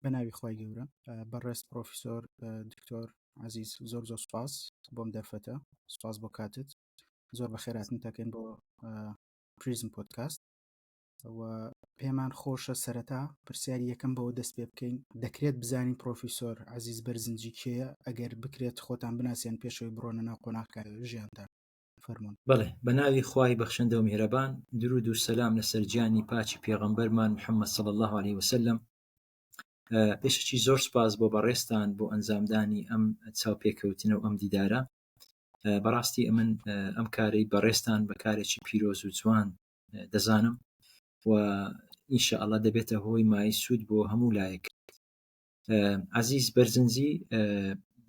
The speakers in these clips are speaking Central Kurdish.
بە ناوی خوای گەورە بەڕێز پرۆفیسۆر دکتۆر عزیز زۆر زۆر سپاس بۆم دەرفەتە سپاس بۆ کاتت زۆر بەخێراتن تەکەن بۆ پریزم پۆدکاست و پێمان خۆشە سەرەتا پرسیاری یەکەم بەوە دەست پێ بکەین دەکرێت بزانین پرۆفیسۆر عزیز بەرزنجی کێیە ئەگەر بکرێت خۆتان بناسیێن پێشەوەی بڕۆنە ناو قۆناغەکە ژیانتان فەرمونون. بەڵێ، بە ناوی خوای بەخشندە و میهرەبان، درود و سەلام لەسەر گیانی پاکی پێغەمبەرمان محمد صلی اللە علیه وسلم. پێشەکی زۆر سوپاس بۆ بەڕێزتان بۆ ئەنجامدانی ئەم چاوپێکەوتنە و ئەم دیدارە. بەڕاستی ئەمن ئەم کارەی بەڕێزتان بە کارێکی پیرۆز و جوان دەزانم و ئینشاءاللە دەبێتە هۆی مای سوود بۆ هەموو لایەک. عەزیز بەرزنجی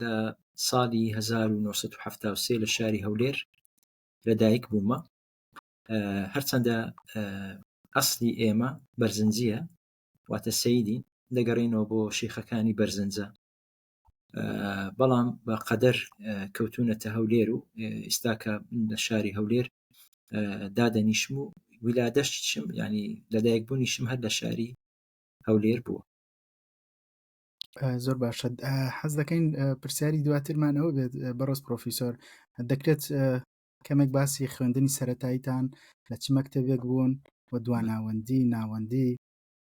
لە ساڵی 1973 لە شاری هەولێر لەدایک بوومە هەرچەندە ئەسلی ئێمە بەرزنجیە واتە سەیدین دەگەڕێنەوە بۆ شێخەکانی بەرزنجە بەڵام بە قەدەر کەوتونەتە هەولێر و ئێستاکە لە شاری هەولێر دادەنیشم و ویلادەشتشم ینی لەدایک بوونیشم هەر لە شاری هەولێر بووە زۆر باشە حەز دەکەین پرسیاری دواترمان ئەوە بێت بەڕێز پرۆفیسۆر دەکرێت کەمێک باسی خوێندنی سەتاییتان لە چ مەکتەبێک بوون و دواناوەندی ناوەندی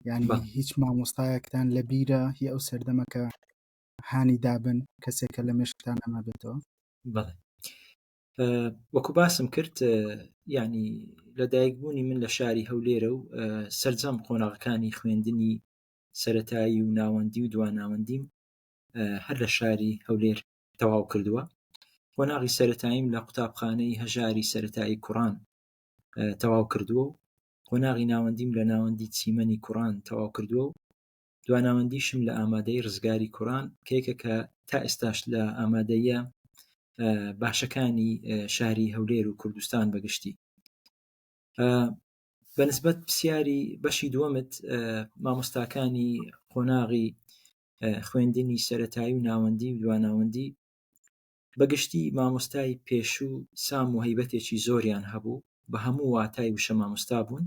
یعنی هیچ مامۆستایەکتان لە بیرە هی ئەو سەردەمە کە هانی دابن کەسێکە لە مێشکتان ئەمە بێتەوە بەڵێ وەکو باسم کرد ینی لەدایکبوونی من لە شاری هەولێرە و سرجەم قۆناغەکانی خوێندنی سەتایی و ناوەندی و دواناوەندیم هەر لە شاری هەولێر تەواو کردووە قۆناغی سەتاییم لە قوتابخانەی هەژاری سەتایی کوڕان تەواو کردووە و قۆناغی ناوەندیم لە ناوەندی چیمەنی کوڕان تەواو کردووە و دواناوەندیشم لە ئامادەی ڕزگاری کوڕان کە یەکێکە تا ئێستاش لە ئامادەیە باشەکانی شاری هەولێر و کوردستان بەگشتی بەنسبەت پرسیاری بەشی دووەمت مامۆستاکانی قۆناغی خوێندنی سەتایی و ناوەندی و دواناوەندی بەگشتی مامۆستای پێشوو سام و هەیبەتێکی زۆریان هەبوو بە هەموو واتای وشە مامۆستا بوون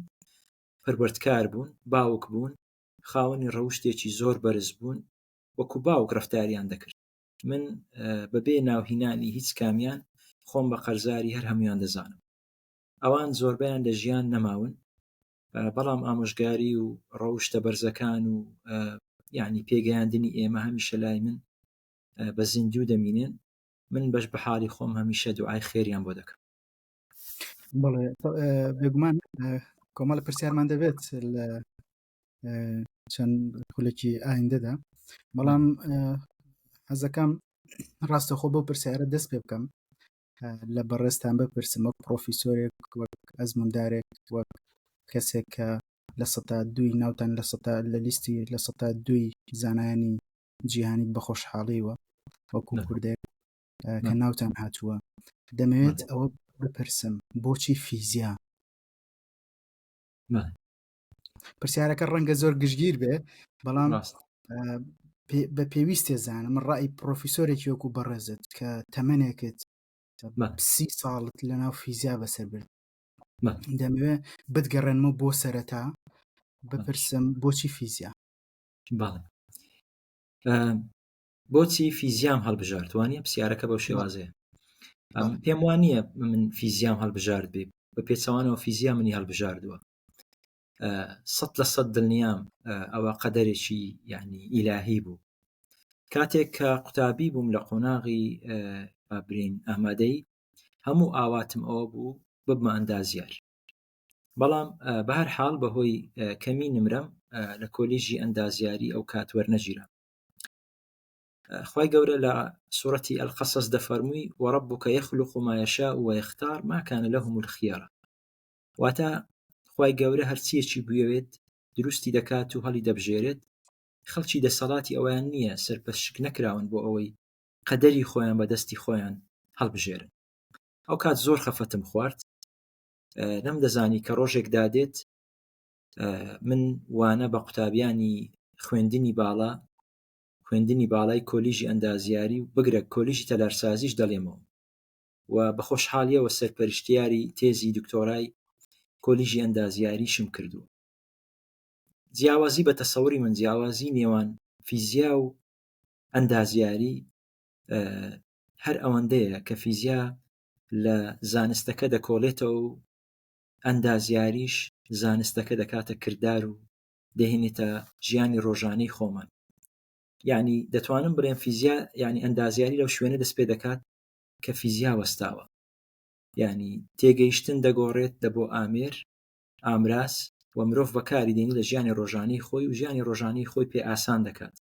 پەروەردکار بوون باوک بوون خاوەنی ڕەوشتێکی زۆر بەرز بوون وەکو باوک ڕەفتاریان دەکرد من بەبێ ناوهینانی هیچ کامیان خۆم بە قەرزاری هەر هەمویان دەزانم ئەوان زۆربەیان لە ژیان نەماون بەڵام ئامۆژگاری و ڕەوشتە بەرزەکان و یعنی پێگەیاندنی ئێمە هەمیشە لای من بە زیندوو دەمینێن من بەش بە حاڵی خۆم هەمیشە دوعای خێریان بۆ دەکەم بەڵێ بێگومان کۆمەڵە پرسیارمان دەبێت لە چەند خولێکی ئایندەدا بەڵام حەزەکەم ڕاستەخۆ بەو پرسیارە دەست پێ بکەم لە بەڕێزتان بپرسم وەک پرۆفیسۆرێک وەک ئەزموندارێک وەک کەسێک کە لە سەتا دووی ناوتان لە سەتا لە لیستی لە سەتا دووی زانایانی جیهانی بە خۆشحاڵیوە وەکو کوردێک کە ناوتان هاتووە دەمەوێت ئەوە بپرسم بۆچی فیزیا پرسیارەکە ڕەنگە زۆر گشتگیر بێ بەڵام بە پێویستێ زانم ڕای پرۆفیسۆرێکی وەکو بەڕێزت کە تەمەنێکت سی ساڵت لە ناو فیزیا بەسەر برد دەمەوێ بتگەڕێنمەوە بۆ سەرەتا بپرسم بۆچی فیزیا بەڵێ بۆچی فیزیام هەڵبژارد وانە پرسیارەکە بەو شێوازەیە پێم وان نییە من فیزیام هەڵبژارد بێ بە پێچەوانەوە فیزیا منی هەڵبژاردووە سە لە سەد دڵنیام ئەوە قەدەرێکی یعنی ئیلاهی بوو کاتێک کە قوتابی بووم لە قۆناغی بابرین ئامادەی هەموو ئاواتم ئەوە بوو ببمە ئەندازیار بەڵام بەهەر حاڵ بەهۆی کەمی نمرەم لە کۆلیژی ئەندازیاری ئەو کات وەرنەگیرام خوای گەورە لە سورەتی القصص دەفەرمووی وربک یخلق ما یشاء ویختار ما کان لهم الخیرە واتە خوای گەورە هەرچیەکی بوێت دروستی دەکات و هەڵی دەبژێرێت خەڵکی دەسەڵاتی ئەویان نییە سەرپەشک نەکراون بۆ ئەوەی قەدەری خۆیان بەدەستی خۆیان هەڵبژێرن ئەو کات زۆر خەفەتم خوارد نەمدەزانی کە ڕۆژێک دادێت من وانە بە قوتابیانی خوێندنی باڵا خوێندنی باڵای کۆلیژی ئەندازیاری و بگرە کۆلیژی تەلارسازیش دەڵێمەوە و بە خۆشحاڵیەوە سەرپەرشتیاری تێزی دکتۆرای کۆلیژی ئەندازیاریشم کردووە جیاوازی بە تەسەوری من جیاوازی نێوان. فیزیا و ئەندازیاری هەر ئەوەندەیە کە فیزیا لە زانستەکە دەکۆڵێتەوە و ئەندازیاریش زانستەکە دەکاتە کردار و دەهێنێتە ژیانی ڕۆژانەی خۆمان. یعنی دەتوانم بڵێم فیزیا یعنی ئەندازیاری لەو شوێنە دەست پێ دەکات کە فیزیا وەستاوە. یعنی تێگەیشتن دەگۆڕێت لە بۆ ئامێر، ئامراز و مرۆڤ بەکاری دێنی لە ژیانی ڕۆژانەی خۆی و ژیانی ڕۆژانەی خۆی پێ ئاسان دەکات.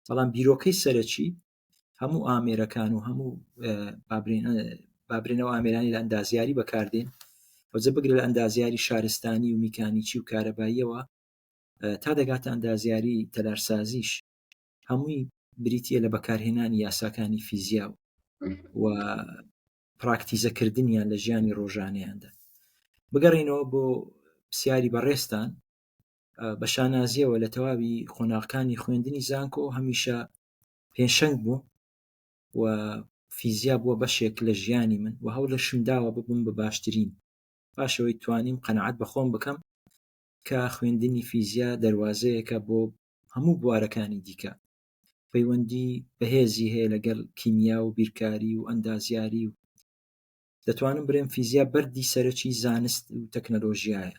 بەڵام بیرۆکەی سەرەکی هەموو ئامێرەکان و هەموو بابرێنەوە ئامێرانی لە ئەندازیاری بەکاردێن وەجە بگرە لە ئەندازیاری شارستانی و میکانیکی و کارەباییەوە تا دەگاتە ئەندازیاری تەلارسازیش هەمووی بریتە لە بەکارهێنانی یاساکانی فیزیا و پراکتیزەکردنیان لە ژیانی ڕۆژانەیاندا. بگەڕینەوە بۆ پرسیاری بەڕێزتان، بە شانازیەوە لە تەواوی قۆناغەکانی خوێندنی زانکۆ هەمیشە پێشەنگ بووم و فیزیا بووە بەشێک لە ژیانی من و هەوڵشم داوە ببم بە باشترین. پاشەوەی توانیم قەناعەت بە خۆم بکەم کە خوێندنی فیزیا دەروازەیەکە بۆ هەموو بوارەکانی دیکە، پەیوەندی بەهێزی هەیە لەگەڵ کیمیا و بیرکاری و ئەندازیاری و دەتوانم برێم فیزیا بەردی سەرەکی زانست و تەکنەلۆژیایە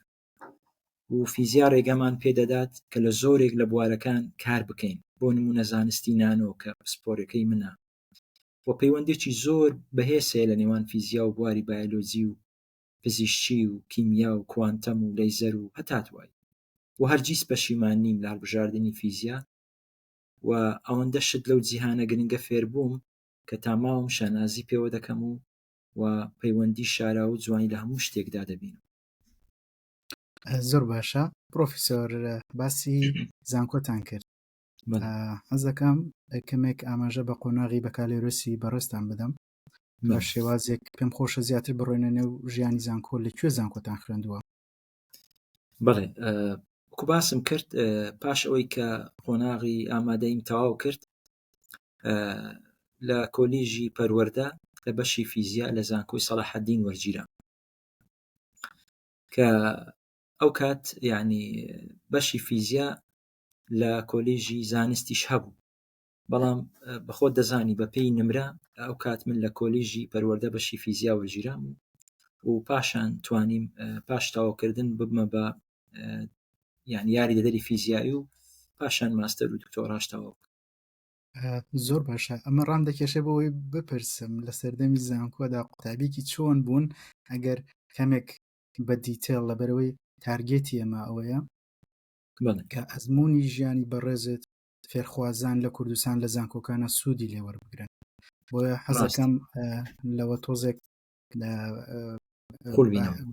و فیزیا ڕێگەمان پێدەدات کە لە زۆرێک لە بوارەکان کار بکەین، بۆ نمونە زانستی نانۆ کە پسپۆرەکەی منە و پەیوەندێکی زۆر بەهێز هەیە لە نێوان فیزیا و بواری بایۆلۆجی و پزیشکی و کیمیا و کوانتەم و لەیزەر و هەتا دوایی و هەرگیز پەشیمان نیم لە هەڵبژاردنی فیزیا و ئەوەندە شت لەو جیهانە گرنگە فێربووم کە تا ماوم شانازی پێوە دەکەم و و پەیوەندی شارا و جوانی لە هەموو شتێکدا دەبینم. زۆر باشە پرۆفیسۆر، باسی زانکۆتان کرد، حەز دەکەم کەمێک ئاماژە بە قۆناغی بەکالێرۆسی بەڕێزتان بدەم بە شێوازێک پێم خۆشە زیاتر بڕۆینە نێو ژیانی زانکۆ. لە کوێ زانکۆتان خوێندووە؟ بەڵێ، وەکو باسم کرد پاش ئەوەی کە قۆناغی ئامادەیم تەواو کرد لە کۆلیژی پەروەردە لە بەشی فیزیا لە زانکۆی سەڵاحەدین وەرگیرام کە ئەو کات یعنی بەشی فیزیا لە کۆلیژی زانستیش هەبوو، بەڵام بەخۆت دەزانی بە پێی نمرە ئەو کات من لە کۆلیژی پەروەردە بەشی فیزیا وەرگیرام و پاشان توانیم پاش تەواوکردن ببمە بە یعنی یاریدەدەری فیزیایی و پاشان ماستەر و دکتۆراش تەواو. زۆر باشە، ئەمە ڕام دەکێشێ بۆ ئەوەی بپرسم لە سەردەمی زانکۆدا قوتابیکی چۆن بوون، ئەگەر کەمێک بە detail، لەبەرەوەی target ی ئێمە ئەوەیە کە ئەزمموی ژیانی بەڕێزت فێرخوازان لە کوردستان لە زانکۆکانە سوودی لێوەربگرن، بۆیە حەزەکەم لەوە تۆزێک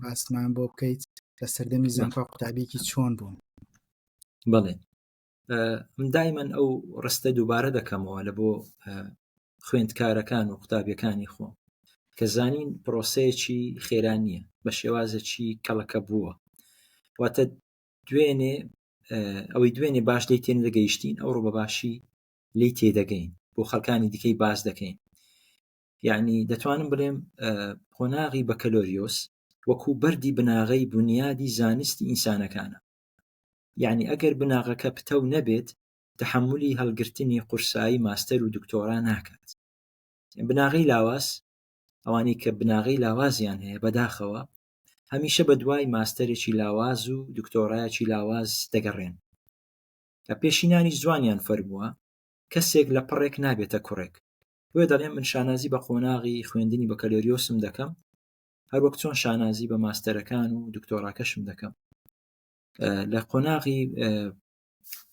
باسمان بۆ بکەیت لە سەردەمی زانکۆ قوتابیکی چۆن بوون. بەڵێ، من دایمەن ئەو ڕستە دووبارە دەکەمەوە لە بۆ خوێندکارەکان و قوتابیەکانی خۆم کە زانین پرۆسەیەکی خێرا نییە، بە شێوازێکی کەڵەکە بووە. واتە دوێنێ ئەوەی دوێنێ باش لێی تێنەدەگەیشتین ئەوڕۆ بە باشی لێی تێدەگەین، بۆ خەڵکانی دیکەی باس دەکەین. یعنی دەتوانم بڵێم قۆناغی بەکەلۆریۆس وەکو بەردی بناغەی بنیادی زانستی ئینسانەکانە. یعنی ئەگەر بناغەکە پتەو نەبێت تەحەمولی هەڵگرتنی قورسایی ماستەر و دکتۆرا ناکات. بناغەی لاواز، ئەوانەی کە بناغەی لاوازیان هەیە بەداخەوە هەمیشە بە دوای ماستەرێکی لاواز و دکتۆرایەکی لاواز دەگەڕێن. لە پێشینانی جوانیان فەرمووە کەسێک لە پڕێک نابێتە کوڕێک. بۆیە دەڵێم من شانازی بە قۆناغی خوێندنی بەکەلۆریۆسم دەکەم، هەروەک چۆن شانازی بە ماستەرەکان و دکتۆراکەشم دەکەم. لە قۆناغی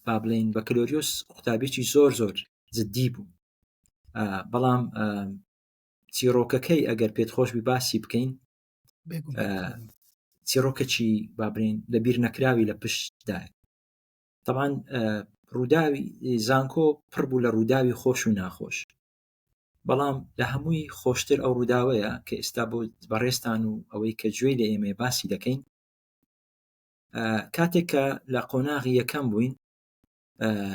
با بڵێین بەکەلۆریۆس قوتابیی زۆر زۆر جددی بوو، بەڵام چیرۆکەکەی ئەگەر پێت خۆش بی باسی بکەین، چیرۆکەکی با بڵێین لە بیر نەکراوی لە پشتدایە. طبعا ڕووداوی زانکۆ پڕ بوو لە ڕووداوی خۆش و ناخۆش، بەڵام لە هەمووی خۆشتر ئەو ڕووداوەیە کە ئێستا بۆ بەڕێزتان و ئەوەی کە گوێی لە ئێمەیە باسی دەکەین. کاتێک کە لە قۆناغی یەکەم بووین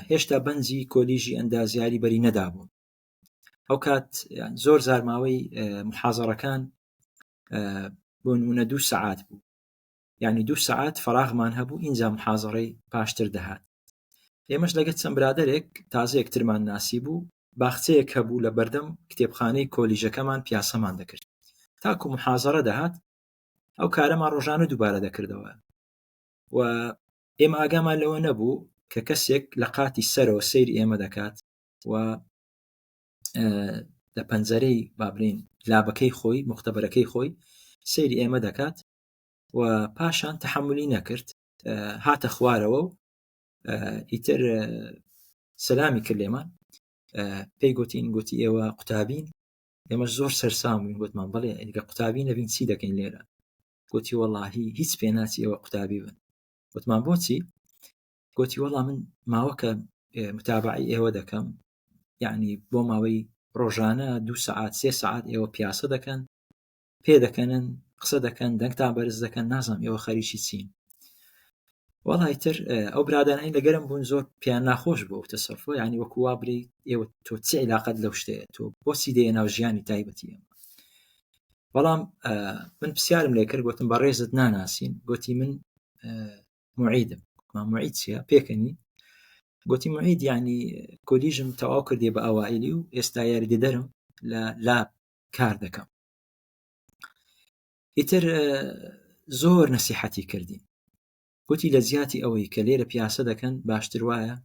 هێشتا بەنجی کۆلیژی ئەندازیاری بەری نەدابوو. ئەو کات زۆر زارماوەی محازەڕەکان بۆ نمونە 2 سەعات بوو، یعنی 2 سەعات فەراغمان هەبوو، ئینجا محازەڕەی پاشتر دەهات. ئێمەش لەگەڵ چەند برادەرێک تازە یەکترمان ناسی بوو، باخچەیەک هەبوو لە بەردەم کتێبخانەی کۆلیژەکەمان پیاسەمان دەکرد. تاکو محازەرە دەهات ئەو کارەمان ڕۆژانە دووبارە دەکردەوە و ئێمە ئاگامان لەوە نەبوو کە کەسێک لە قاتی سەرەوە سەیری ئێمە دەکات و لە پەنجەرەی با بڵێین لابەکەی خۆی مختبەرەکەی خۆی سەیری ئێمە دەکات و پاشان تەحملی نەکرد هاتە خوارەوە و ئیتر سەلامی کرد لێمان پێی گوتین گوتی ئێوە قوتابین ئێمە زۆر سەرسام بووین گوتمان بڵێ ئەگە قوتابی نەبین چی دەکەین لێرە گوتی وەڵاهی هیچ پێ ناچی ئێوە قوتابی بن گوتمان بۆچی گوتی وەڵا من ماوەکە متابعی ئێوە دەکەم یعنی بۆ ماوەی ڕۆژانە دو سەعات سێ سەعات ئێوە پیاسە دەکەن پێ دەکەنن قسە دەکەن دەنگتان بەرز دەکەن نازانم ئێوە خەریکی چین وەڵای تر ئەو برادەرانی لەگەرم بوون زۆر پێیان ناخۆش بوو ئەو تەسەرفە یعنی وەکو وا بری ئێوە تۆ چی عیلاقەت لەو شتەیە تۆ بۆچی دێیە ناو ژیانی تایبەتی ئێمە بەڵام من پرسیارم لێ کرد گوتم بەڕێزت ناناسین گوتی من معیدم معید چییە پێکەنی گوتی معید یعنی کۆلیژم تەواو کردێ بە ئەوائلی و ئێستا یاریدەدەرم لە lab کار دەکەم ئیتر زۆر نەسیحەتی کردین گوتی لە جیاتی ئەوەی کە لێرە پیاسە دەکەن باشتر وایە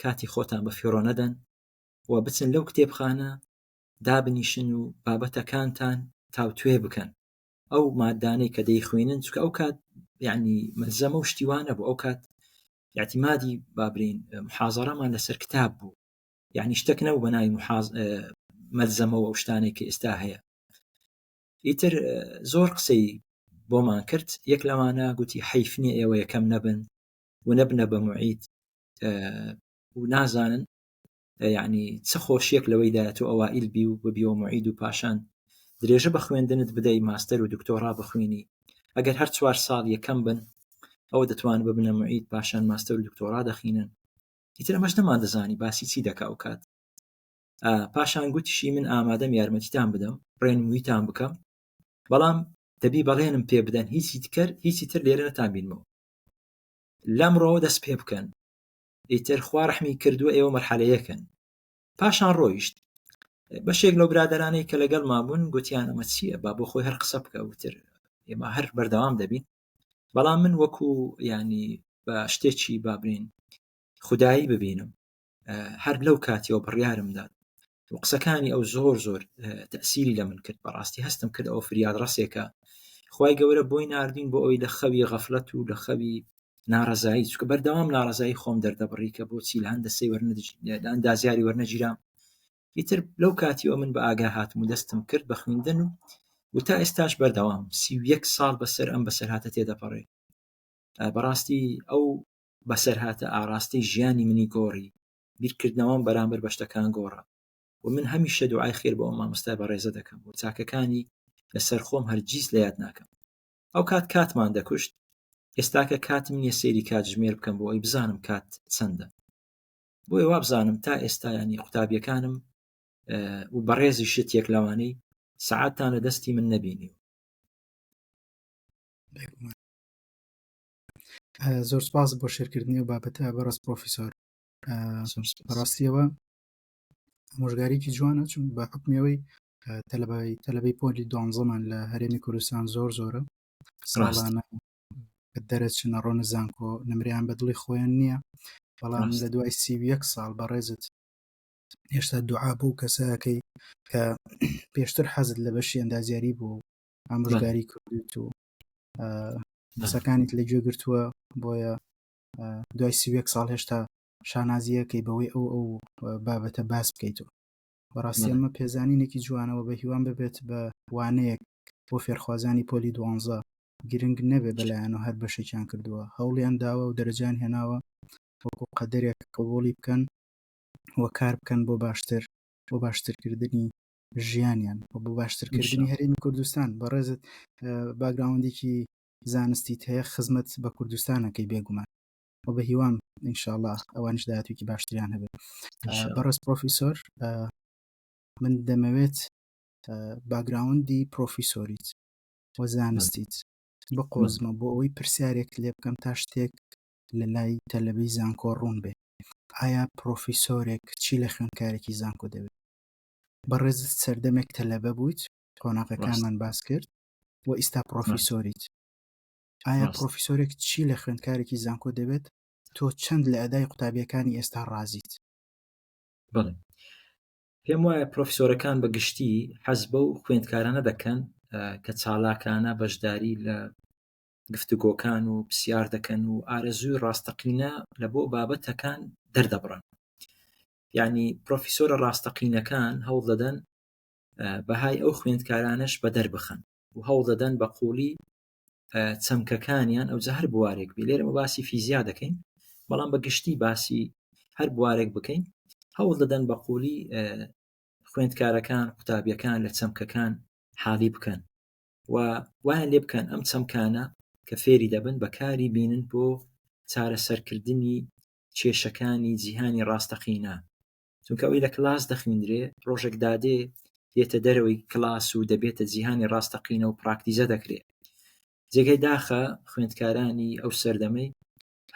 کاتی خۆتان بە فیڕۆ نەدەن و بچن لەو کتێبخانە دابنیشن و بابەتەکانتان تاوتوێ بکەن ئەو مادانەی کە دەیخوێنن چکە ئەو کات یعنی مەلزەمە و شتیوانە بوو ئەو کات اعتمادی بابرین محازەرەمان لەسەر کتاب بوو یعنی شتێک نەبوو بە ناوی محاز مەلزەمە و ئەو شتانەی کە ئێستا هەیە ئیتر زۆر قسەی بۆمان کرد یەک لەوانە گوتی حەیف نییە ئێوە یەکەم نەبن و نەبنە بە معید و نازانن یعنی چ خۆشیەک لەوەیدا تۆ ئەوائیل بی و ببیەوە معید و پاشان درێژە بە خوێندنت بدەی ماستەر و دکتۆرا بخوێنی ئەگەر هەر چوار ساڵ یەکەم بن ئەوە دەتوان ببنە معید پاشان ماستەر و دکتۆرا دەخینن ئیتر ئەمەش نەماندەزانی باسی چی دەکا ئەو کات پاشان گوتیشی من ئامادەم یارمەتیتان بدەم ڕێنمویتان بکەم بەڵام دەبی بەڵێنم پێ بدەن هیچی تکەر هیچی تر لێرە نەتان بینمەوە لەمڕۆوە دەست پێ بکەن ئیتر خوا ڕەحمی کردووە ئێوە مەرحەلەیەکن پاشان ڕۆیشت بەشێک لەو برادەرانەی کە لەگەڵ مابوون گوتیان ئەمە چییە با بۆ خۆی هەر قسە بکە وتر ئێمە هەر بەردەوام دەبین بەڵام من وەکو ینی بە شتێکی بابرین خودایی ببینم هەر لەو کاتیەوە بڕیارم داد و قسەکانی ئەو زۆر زۆر تەسیری لە من کرد بەڕاستی هەستم کرد ئەو فریاد ڕسێکە خی گەورە بۆی ناردین بۆ ئەوی لە خەوی غەفلەت و لە خەوی ناڕزایی چکە بەردەوام ناڕزایی خۆم دەردەبڕی کە بۆچی لە هەندەسەی وەرنە ئەندازیاری وەرنەگیرام ئیتر لەو کاتیەوە من بە ئاگا هاتم و دەستم کرد بە خوێندن و و تا ئێستاش بەردەوام 31 ساڵ بەسەر ئەم بەسەرهاتە تێدەپەڕێ بەڕاستی ئەو بەسەرهاتە ئاراستەی ژیانی منی گۆڕی، بیرکردنەوەم بەرامبەر بە شتەکان گۆڕا و من هەمیشە دوعای خێر بۆ ئەو مامۆستای بەڕێزە دەکەم و چاکەکانی لەسەر خۆم هەرگیز لە یاد ناکەم. ئەو کات کاتمان دەکوشت، ئێستاکە کاتم نییە سەیری کاتژمێر بکەم بۆ ئەوەی بزانم کات چەندە. بۆیە وابزانم تا ئێستا یانی قوتابیەکانم و بەڕێزیشت یەک لەوانەی سەعاتتان لە دەستی من نەبینیوە. بێگومان. زۆر سپاس بۆ شێرکردنی و بابەتە بەڕێز پرۆفیسۆر بەڕاستیەوە ئامۆژگاریکی جوانە چون بە حکمیەوەی تەلبای تەلبەی پۆلی دوانزەمان لە هەرێمی کوردستان زۆر زۆرە ساڵانە دەرەچنە ڕۆنە زانکۆ نمریان بە دڵی خۆیان نییە بەڵام لە دوای 31 ساڵ بەڕێزت هێشتا دوعا بوو کەسەکەی کە پێشتر حەزت لە بەشی ئەندازیاری بوو ئامۆژگاری کردوت و قسەکانیت لە گوێ گرتووە بۆیە دوای 31 ساڵ هێشتا شانازیەکەی بەوەی ئەو ئەو بابەتە باس بکەیتەوە بەڕاستی ئەمە پێزانینێکی جوانەوە بە هیوام ببێت بە وانەیەک بۆ فێرخوازانی پۆلی دوانزە گرنگ نەبێ بەلایەن و هەر بەشێکیان کردووە هەوڵیان داوە و دەرەجان هێناوە وەکو قەدەرێک قبوڵی بکەن و کار بکەن بۆ باشتر بۆ باشترکردنی ژیانیان و بۆ باشترکردنی هەرێمی کوردستان بەڕێزت background ێکی زانستیت هەیە خزمەت بە کوردستانەکەی بێگومان و بە هیوام ئینشاءاللە ئەوانیش داهاتوویەکی باشتریان هەبێت بەڕێز پرۆفیسۆر من دەمەوێت background ی پرۆفیسۆریت و زانستیت بقۆزمە بۆ ئەوەی پرسیارێک لێ بکەم تا شتێک لە لای تەلەبەی زانکۆ ڕوون بێ. ئایا پرۆفیسۆرێک چی لە خوێندکارێکی زانکۆ دەوێت؟ بەڕێزت سەردەمێک تەلەبە بوویت، قۆناغەکانمان باس کرد و ئیستا پرۆفیسۆریت. ئایا پرۆفیسۆرێک چی لە خوێندکارێکی زانکۆ دەوێت؟ تۆ چەند لە ئەدای قوتابیەکانی ئێستا ڕازیت؟ بەڵێ پێم وایە پرۆفیسۆرەکان بە گشتی حەز بەو خوێندکارانە دەکەن کە چالاکانە بەشداری لە گفتوگۆکان و پرسیار دەکەن و ئارەزووی ڕاستەقینە لە بۆ بابەتەکان دەردەبڕن یعنی پرۆفیسۆرە ڕاستەقینەکان هەوڵ دەدەن بەهای ئەو خوێندکارانەش بە دەربخەن و هەوڵ دەدەن بە قوڵی چەمکەکانیان ئەوجا هەر بوارێک بێ لێرەمە باسی فیزیا دەکەین بەڵام بە گشتی باسی هەر بوارێک بکەین هەوڵ دەدەن بە قولی خوێندکارەکان قوتابیەکان لە چەمکەکان حاڵی بکەن و وایان لێ بکەن ئەم چەمکانە کە فێری دەبن بەکاری بینن بۆ چارەسەرکردنی کێشەکانی جیهانی ڕاستەقینە چونکە ئەوەی لە کلاس دەخویندرێ ڕۆژێک دادێ دێتە دەرەوەی کلاس و دەبێتە جیهانی ڕاستەقینە و پراکتیزە دەکرێ جێگەی داخە خوێندکارانی ئەو سەردەمەی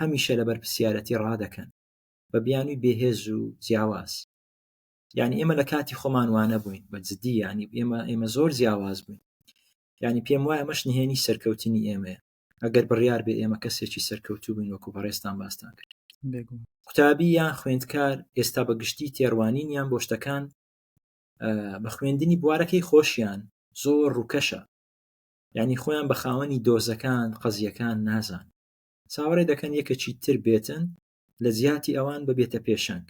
هەمیشە لە بەرپسیارەتی ڕادەکەن بە بیانوی بێهێز و جیاواز یعنی ئێمە لە کاتی خۆمان وانە بووین بە جدی ینی ئێمە ئێمە زۆر جیاواز بووین یعنی پێم وایە ئەمەش نهێنی سەرکەوتنی ئێمەیە ئەگەر بڕیار بێ ئێمە کەسێکی سەرکەوتوو بین وەکو بەڕێزتان باستان کرد قوتابی یان خوێندکار ئێستا بە گشتی تێڕوانینیان بۆ شتەکان بە خوێندنی بوارەکەی خۆشیان زۆر ڕووکەشە یعنی خۆیان بە خاوەنی دۆزەکان قەزیەکان نازان چاوەڕێ دەکەن یەکەکی تر بێتن لە جیاتی ئەوان ببێتە پێشەنگ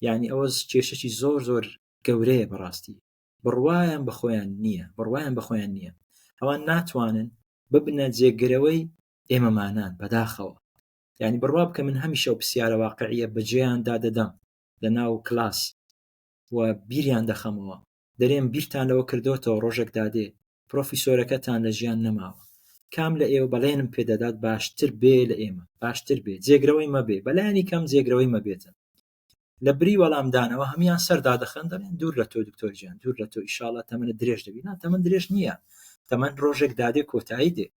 یعنی ئەوە کێشەکی زۆر زۆر گەورەیە بەڕاستی بڕوایان بە خۆیان نییە بڕوایان بە خۆیان نییە ئەوان ناتوانن ببنە جێگرەوەی ئێمەمانان بەداخەوە یعنی بڕوا بکە من هەمیشە و پرسیارە واقعیە بەجێیان دادەدەم لە ناو کلاس و بیریان دەخەمەوە دەرێم بیرتان لەوە کردوتەوە ڕۆژێک دادێ پرۆفیسۆرەکەتان لە ژیان نەماوە کام لە ئێوە بەڵێنم پێدەدات باشتر بێ لە ئێمە باشتر بێ جێگرەوەی مەبێ بەلایەنی کەم جێگرەوەی مەبێتن لە بری وەڵامدانەوە هەموان سەر دادەخەن دەڵێن دوور لە تۆ دکتۆر گیان دوور لە تۆ ئیشاڵا تەمەنت درێژ دەبی نا تەمەن درێژ نییە تەمەن ڕۆژێک دادێ کۆتایی دێ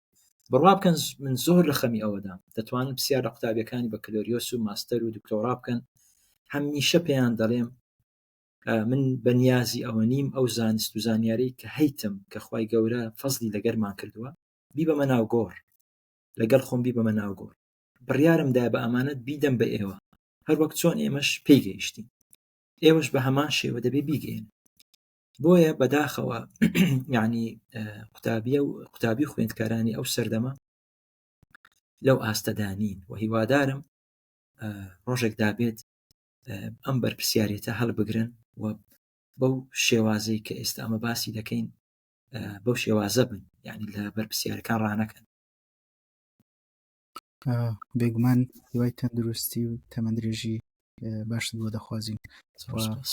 بڕوا بکەن من زۆر لە خەمی ئەوەدام دەتوانن پرسیار لە قوتابیەکانی بەکەلۆریۆس و ماستەر و دکتۆرا بکەن هەمیشە پێیان دەڵێم من بەنیازی ئەوە نیم ئەو زانست و زانیاری کە هەیتم کە خی گەورە فەزلی لەگەرمان کردووە بیبەمە ناو گۆڕ لەگەڵ خۆم بیبەمە ناو گۆڕ بڕیارم دا بە ئەمانەت بیدەم بە ئێوە هەروەک چۆن ئێمەش پێی گەیشتین ئێوەش بە هەمان شێوە دەبێ بیگەین بۆیە بەداخەوە یعنی قوتابیە و قوتابی خوێندکارانی ئەو سەردەمە لەو ئاستەدا نین و هیوادارم ڕۆژێک دابێت ئەم بەرپسیارێتە هەڵبگرن و بەو شێوازەی کە ئێستا ئەمە باسی دەکەین بەو شێوازە بن یعنی لە بەرپسیارەکان ڕانەکەن بێگومان هیوای تەندروستی و تەمەندرێژی باشت بۆ دەخوازین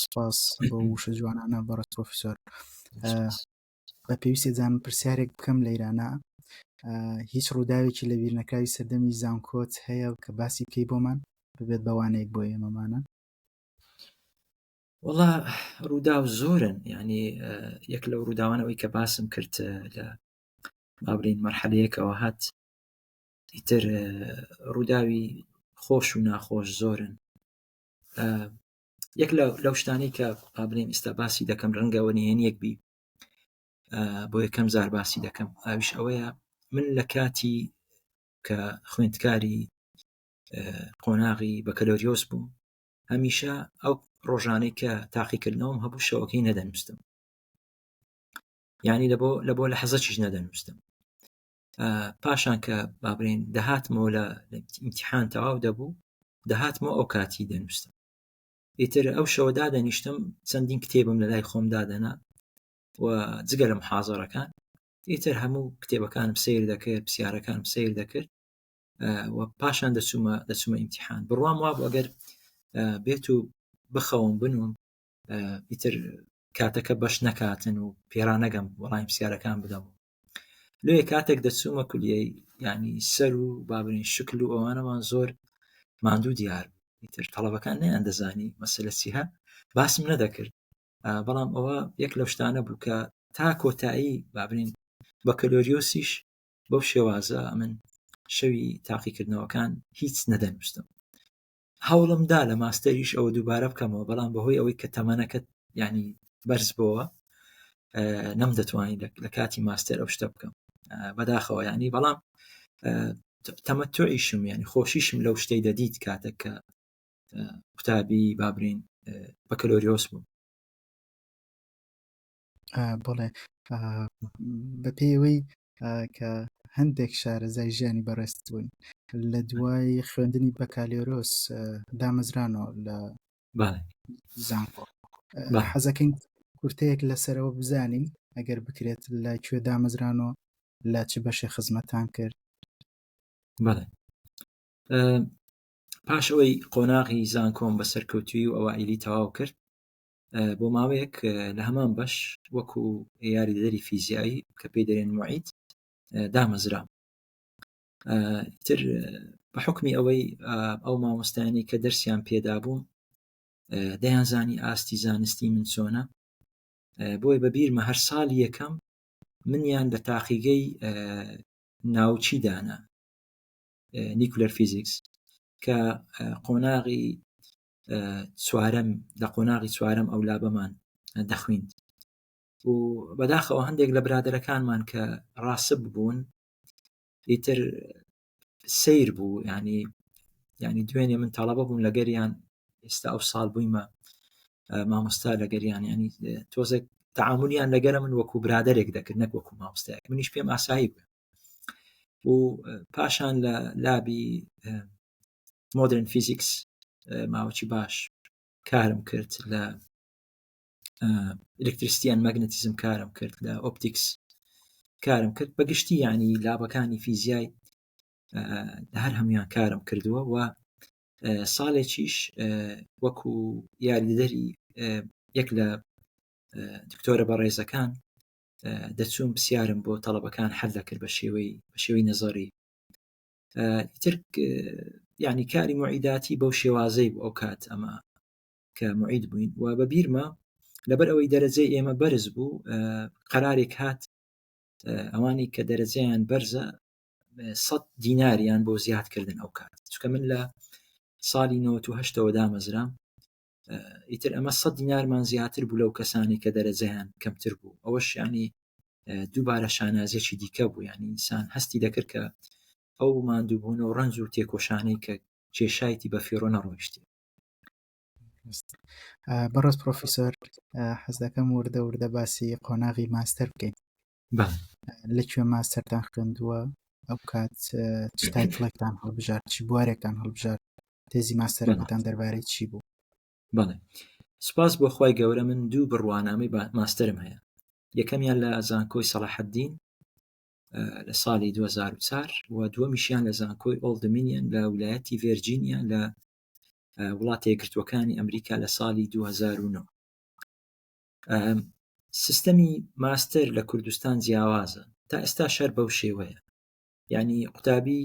سپاس بۆ وشە جوانانە بەڕێز پرۆفیسۆر بە پێویستی زانم پرسیارێک بکەم لە ئیرانە هیچ ڕووداوێکی لە بیرنەکراوی سەردەمی زانکۆت هەیە کە باسی بکەی بۆمان ببێت بەوانەیەک بۆ ئێمەمانە وەڵا ڕووداو زۆرن یعنی یەک لەو ڕووداوانەوەی کە باسم کرد لە با بڵێین مەرحەلەیەکەوە هات ئیتر ڕووداوی خۆش و ناخۆش زۆرن یەک لەو شتانەی کە با بڵێین ئیستا باسی دەکەم ڕەنگەوە نهێنیەک بی بۆ یەکەم جار باسی دەکەم ئاویش ئەوەیە من لە کاتی کە خوێندکاری قۆناغی بەکەلۆریۆس بووم هەمیشە ئەو ڕۆژانەی کە تاقیکردنەوەم هەبوو شەوەکەی نەدەنووسم یعنی لە بۆ لە بۆ لە حەزەکیش نەدەنووسم پاشان کە بابرێن دەهاتمەوە لە ئیمتحان تەواو دەبوو دەهاتمەوە ئەو کاتی دەنووسم ئیتر ئەو شەوە دادەنیشتم چەندین کتێبم لە لای خۆم دادەنا و جگە لە محازەرەکان ئیتر هەموو کتێبەکانم سیر دەکرد پرسیارەکانم سیر دەکرد و پاشان دەچوومە دەچوومە ئیمتحان بڕوام وابوو ئەگەر بێت و بخەوم بنوم ئیتر کاتەکە بەش نەکاتن و پێرانەگەم وەڵامی پرسیارەکان بدەم لێ کاتێک دەچوومە کولیەی ینی سەر و بابرین شکل و ئەوانەمان زۆر ماندوو دیار ئیتر تەڵەبەکان نیان دەزانی مەسەلە چیه باسم نەدەکرد بەڵام ئەوە یەک لەو شتانە بوو کە تا کۆتایی بابرین بەکەلۆریۆسیش بەو شێوازە من شەوی تاقیکردنەوەکان هیچ نەدەنووسم. هەوڵم دا لە ماستەریش ئەوە دووبارە بکەمەوە بەڵام بەهۆی ئەوەی کە تەمەنەکەت ینی بەرز بۆوە نەمدەتوانی لە کاتی ماستەر ئەو شتە بکەم بەداخەوە ینی بەڵام تەمەتوعیشم ینی خۆشیشم لەو شتەی دەدیت کاتێک کە قوتابی بابرین بەکەلۆریۆس بوو. بەڵێ بە پێی ئەوەی کە هەندێک شارەزای ژیانی بەڕێزت بوون لە دوای خوێندنی بەکالۆرۆس دامەزرانەوە لە زانکۆ حەزەکەین کورتەیەک لەسەرەوە بزانین ئەگەر بکرێت لە کوێ دامەزرانەوە لە چ بەشێ خزمەتان کرد؟ بەڵێ پاش ئەوەی قۆناغی زانکۆم بە سەرکەوتوی و ئەوائیلی تەواو کرد بۆ ماوەیەک لە هەمان بەش وەکو یاریدەدەری فیزیایی کە پێی دەرێن معید دامەزرام تر بە حکمی ئەوەی ئەو مامۆستایانی کە دەرسیان پێدا بووم دەیانزانی ئاستی زانستی من چۆنە بۆیە بەبیرمە هەر ساڵی یەکەم منیان لە تاقیگەی ناوچی دانا نیکولەر فیزیکس کە قۆناغی چوارەم لە قۆناغی چوارەم ئەو لابەمان دەخویند و بەداخەوە هەندێک لە برادەرەکانمان کە ڕاسب بوون ئیتر سیر بوو ینی ینی دوێنێ من تاڵەبە بووم لەگەریان ئێستا ئەو ساڵ بوویمە مامۆستا لەگەریان ینی تۆزێک تعاملیان لەگەرە من وەکو برادێک دەکرد نەک وەکو مامۆستایەک منیش پێم ئاسایی بوو و پاشان لە لابی مۆدرن فیزیکس ماوەی باش کارم کرد لە ئەلکتریسیان مەگنەتیزم کارم کرد لە ئۆپتیکس کارم کرد بە گشتی ینی لابەکانی فیزیای لە هەر هەمویان کارم کردووە و ساڵێکیش وەکو یاریدەری یەک لە دکتۆرە بەڕێزەکان دەچووم پرسیارم بۆ تەڵەبەکان حەل دەکرد بە شێوەی بە شێوەی نەزەری ئیتر یعنی کاری معیداتی بەو شێوازەی بوو ئەو کات ئەمە کە معید بووین و بە بیرمە لەبەر ئەوەی دەرەجەی ئێمە بەرز بوو قەرارێک هات ئەوانی کە دەرەجەیان بەرزە سە دیناریان بۆ زیادکردن ئەو کات چکە من لە ساڵی 1970ەوە دامەزرام ئیتر ئەمە سە دینارمان زیاتر بوو لەو کەسانی کە دەرەجەیان کەمتر بوو ئەوەش ینی دووبارە شانازیەکی دیکە بوو یعنی ئینسان هەستی دەکرد کە ئەو ماندووبوون و ڕەنج و تێکۆشانەی کە کێشایتی بە فیڕۆ نەڕۆیشتی. بەڕێز پرۆفیسۆر حەز دەکەم وردە وردە باسی قۆناغی ماستەر بکەین. لە کوێ ماستەرتان خوێندووە؟ ئەو کات چ تایتڵێکتان هەڵبژارد؟ چی بوارێکتان هەڵبژارد؟ تێزی ماستەرەکەتان دەربارەی چی بوو؟ بەڵێ سپاس بۆ خوای گەورە من دوو بڕوانامەی ماستەرم هەیە یەکەمیان لە زانکۆی سەڵاحەدین لە ساڵی 2004 و دووەمیشیان لە زانکۆی ئۆڵدمینیان لە ولایەتی ڤێرجینیا لە وڵاتە یەکگرتووەکانی ئەمریکا لە ساڵی 2009 سیستەمی ماستەر لە کوردستان جیاوازە تا ئێستا شەر بەو شێوەیە یعنی قوتابی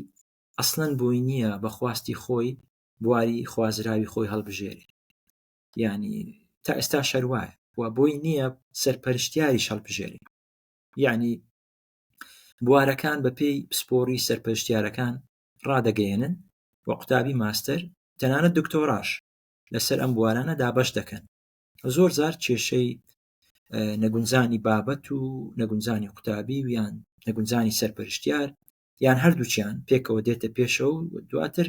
ئەسڵەن بۆی نییە بە خواستی خۆی بواری خوازراوی خۆی هەڵبژێرێ یعنی تا ئێستا شەروایە و بۆی نییە سەرپەرشتیاریش هەڵبژێرێ یعنی بوارەکان بە پێی پسپۆڕی سەرپەرشتیارەکان ڕادەگەیەنن و قوتابی ماستەر تەنانەت دکتۆراش لەسەر ئەم بوارانە دابەش دەکەن زۆر جار کێشەی نەگونجانی بابەت و نەگونجانی قوتابی و یان نەگونجانی سەرپەرشتیار یان هەردووکیان پێکەوە دێتە پێشەوە و دواتر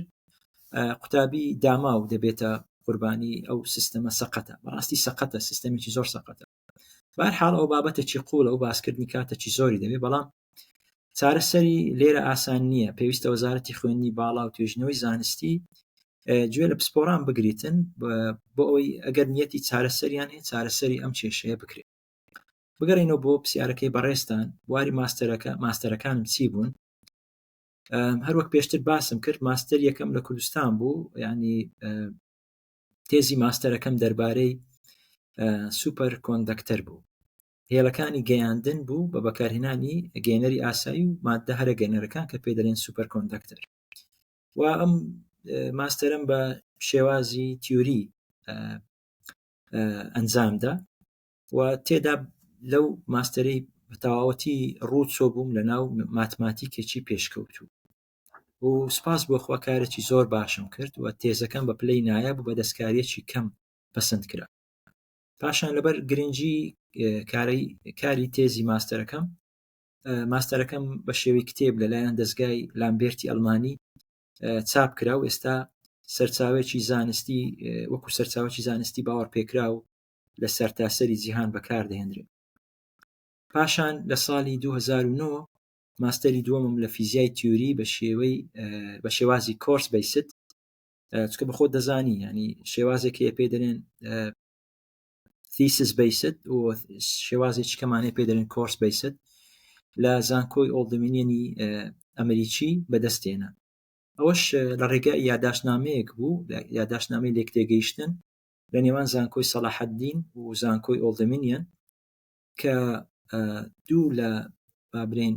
قوتابی داماو دەبێتە قوربانی ئەو سیستەمە سەقەتە بەڕاستی سەقەتە سیستەمێکی زۆر سەقەتە بارحاڵ ئەو بابەتێکی قوڵە و باسکردنی کاتێکی زۆری دەوێت بەڵام چارەسەری لێرە ئاسان نییە پێویستە وەزارەتی خوێندنی باڵا و توێژینەوەی زانستی گوێ لە پسپۆران بگریتن بۆ ئەوەی ئەگەر نیەتی چارەسەریان هەیە چارەسەری ئەم کێشەیە بکرێت بگەڕێینەوە بۆ پرسیارەکەی بەڕێزتان بواری ماستەرەکە ماستەرەکانم چی بوون هەروەک پێشتر باسم کرد ماستەر یەکەم لە کوردستان بوو ینی تێزی ماستەرەکەم دەربارەی سوپەر کۆندەکتەر بوو هێڵەکانی گەیاندن بوو بە بەکارهێنانی گەێنەری ئاسایی و مادە هەرە گەێنەرەکان کە پێ دەڵێن سوپەر کۆندەکتەر و ئەم ماستەرم بە شێوازی تیوری ئەنجامدا و تێدا لەو ماستەرەی بە تەواوەتی ڕوو چۆ بووم لە ناو ماتماتیکێکی پێشکەوتوو. و سپاس بۆ خوا کارێکی زۆر باشم کرد و تێزەکەم بە پلەی نایاب و بە دەستکاریەکی کەم پەسند کرا. پاشان لەبەر گرنگی کاری کاری تێزی ماستەرەکەم ماستەرەکەم بە شێوەی کتێب لەلایەن دەستگای لامبێرتی ئەلمانی چاپ کرا و ئێستا سەرچاوێکی زانستی وەکو سەرچاوەکی زانستی باوەڕ پێکراو لە سەرتاسەری جیهان بەکاردەهێنرێت. پاشان لە ساڵی 2009 ماستەری دووەمم لە فیزیای تیوری بە شێوەی بە شێوازی course based چکە بە خۆت دەزانی ینی شێوازێک هەیە پێ دەێن thesis based و شێوازێکی کەمانەیە پێ دەێن course based لە زانکۆی ئۆڵد دۆمینیەنی ئەمریکی بەدەستێنە ئەوەش لە ڕێگای یاداشتنامەیەک بوو یاداشتنامەی لێکتێگەیشتن لە نێوان زانکۆی سەلاحەدین و زانکۆی ئۆڵد دۆمینیەن کە دوو لە با برێن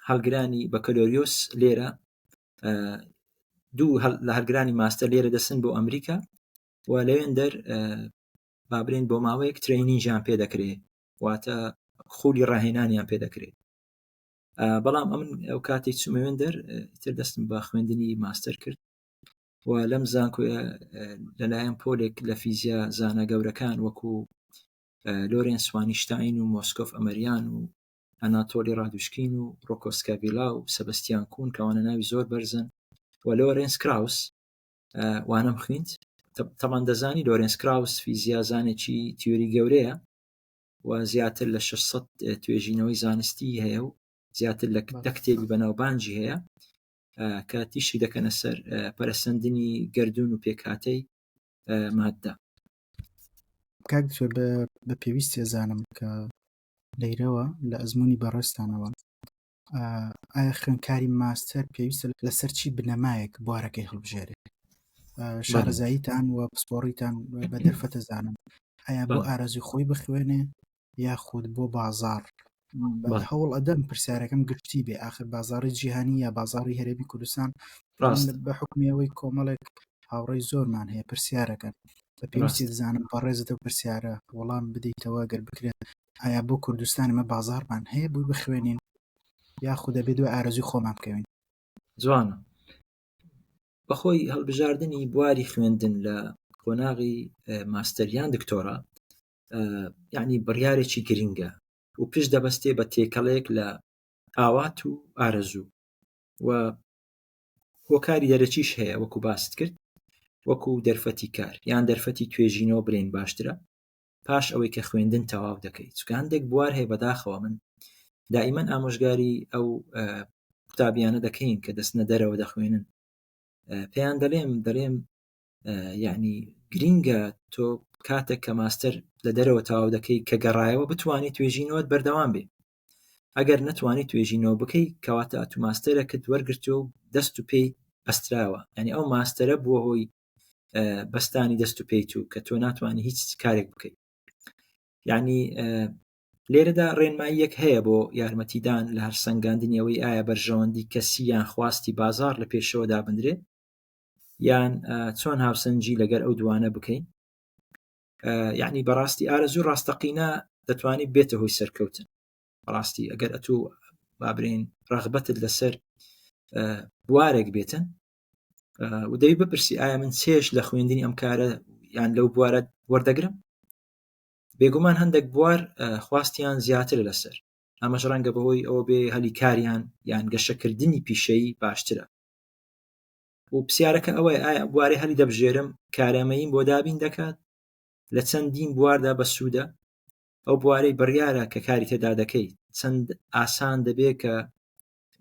هەڵگرانی بەکەلۆریۆس لێرە دوو لە هەرگرانی ماستەر لێرە دەسن بۆ ئەمریکا و لەوێن دەر با برێن بۆ ماوەیەک training یان پێ دەکرێت واتە خولی ڕاهێنانیان پێ دەکرێت بەڵام ئەمن ئەو کاتی چوومەوێن دەر تر دەستم بە خوێندنی ماستەر کرد و لەم زانکۆیە لەلایەن پۆلێک لە فیزیا زانە گەورەکان وەکو لۆرێنس وانیشتاین و مۆسکۆف ئەمەریان و ئەناتۆلی ڕادوشکین و ڕۆکۆسکاڤیلا و سەبەستیان کوون کەوانە ناوی زۆر بەرزن و لۆرێنس کراوس وانەم خوێند. تەمان دەزانی لۆرێنس کراوس فیزیازانێکی تیۆری گەورەیە و زیاتر لە 600 توێژینەوەی زانستی هەیە و زیاتر لە دە کتێبی بەناوبانگی هەیە کە تیشک دەکەنە سەر پەرەسەندنی گەردوون و پێکهاتەی ماددە. کاک دکتۆر بە پێویستی ئەزانم کە لەیرەوە لە ئەزمموی بەڕێزتانەوە ئایا خوێندکاری ماستەر پێویستە لەسەر چی بنەمایەک بوارەکەی هەڵبژێرێت شارەزاییتان و پسپۆڕیتان بە دەرفەتە زانم ئایا بۆ ئارەزوی خۆی بخوێنێ یاخود بۆ بازار هەوڵ ئەدەم پرسیارەکەم گشتی بێ ئاخر بازاری جیهانی یا بازاری هەرێمی کوردستان ڕاست بە حکمیەوەی کۆمەڵێک هاوڕێی زۆرمان هەیە پرسیارەکە بە پێویستی دەزانم بەڕێزت ئەو پرسیارە وەڵام بدەیتەوە گەر بکرێت ئایا بۆ کوردستان ئمە بازارمان هەیە بۆی بخوێنین یاخود دەبێت دوای ئارەزوی خۆمان بکەوین؟ جوانە. بەخۆی هەڵبژاردنی بواری خوێندن لە قۆناغی ماستەر یان دکتۆرا یعنی بڕیارێکی گرنگە و پشت دەبەستێ بە تێکەڵێک لە ئاوات و ئارەزوو و هۆکاری دەرەکیش هەیە وەکو باست کرد وەکو دەرفەتی کار یان دەرفەتی توێژینەوە برێن باشترە پاش ئەوەی کە خوێندن تەواو دەکەیت چونکە هەندێک بوار هەیە بەداخەوە من دائیمەن ئامۆژگاری ئەو قوتابیانە دەکەین کە دەستنە دەرەوە دەخوێنن پێیان دەڵێم دەڵێم یعنی گرینگە تۆ کاتێک کە ماستەر لە دەرەوە تەواو دەکەی کە گەڕایەوە بتوانیت توێژینەوەت بەردەوام بێ ئەگەر نەتوانی توێژینەوە بکەی کەواتە ئەتو ماستەرەکەت وەرگرتووە و دەست و پێی بەستراوە یعنی ئەو ماستەرە بووە هۆی بەستانی دەست و پێی تو کە تۆ ناتوانانی هیچ کارێک بکەیت یعنی لێرەدا ڕێنماییەک هەیە بۆ یارمەتیدان لە هەرسەنگاندنی ئەوەی ئایا بەرژەوەندی کەسی یان خواستی بازار لە پێشەوە دابدرێت یان چۆن هاوسەنگی لەگەر ئەو دوانە بکەین یعنی بەڕاستی ئارەزوو ڕاستەقینە دەتوانێت بێتە هۆی سەرکەوتن بەڕاستی ئەگەر ئەتوو بابرێن ڕغبەتت لەسەر بوارێک بێتن و دەوی بپرسی ئایا من چێش لە خوێندنی ئەم کارە یان لەو بوارە وەردەگرم بێگومان هەندێک بوار خواستیان زیاتر لەسەر ئەمەش ڕەنگە بەهۆی ئەوە بێ هەلی کاریان یان گەشەکردنی پیشەیی باشترە و پرسیارەکە ئەوەیە ئایا بوارێ هەلی دەبژێرم کارامەییم بۆ دابین دەکات لە چەندین بواردا بەسوودە ئەو بوارەی بڕیارە کە کاری تێدا دەکەیت چەند ئاسان دەبێت کە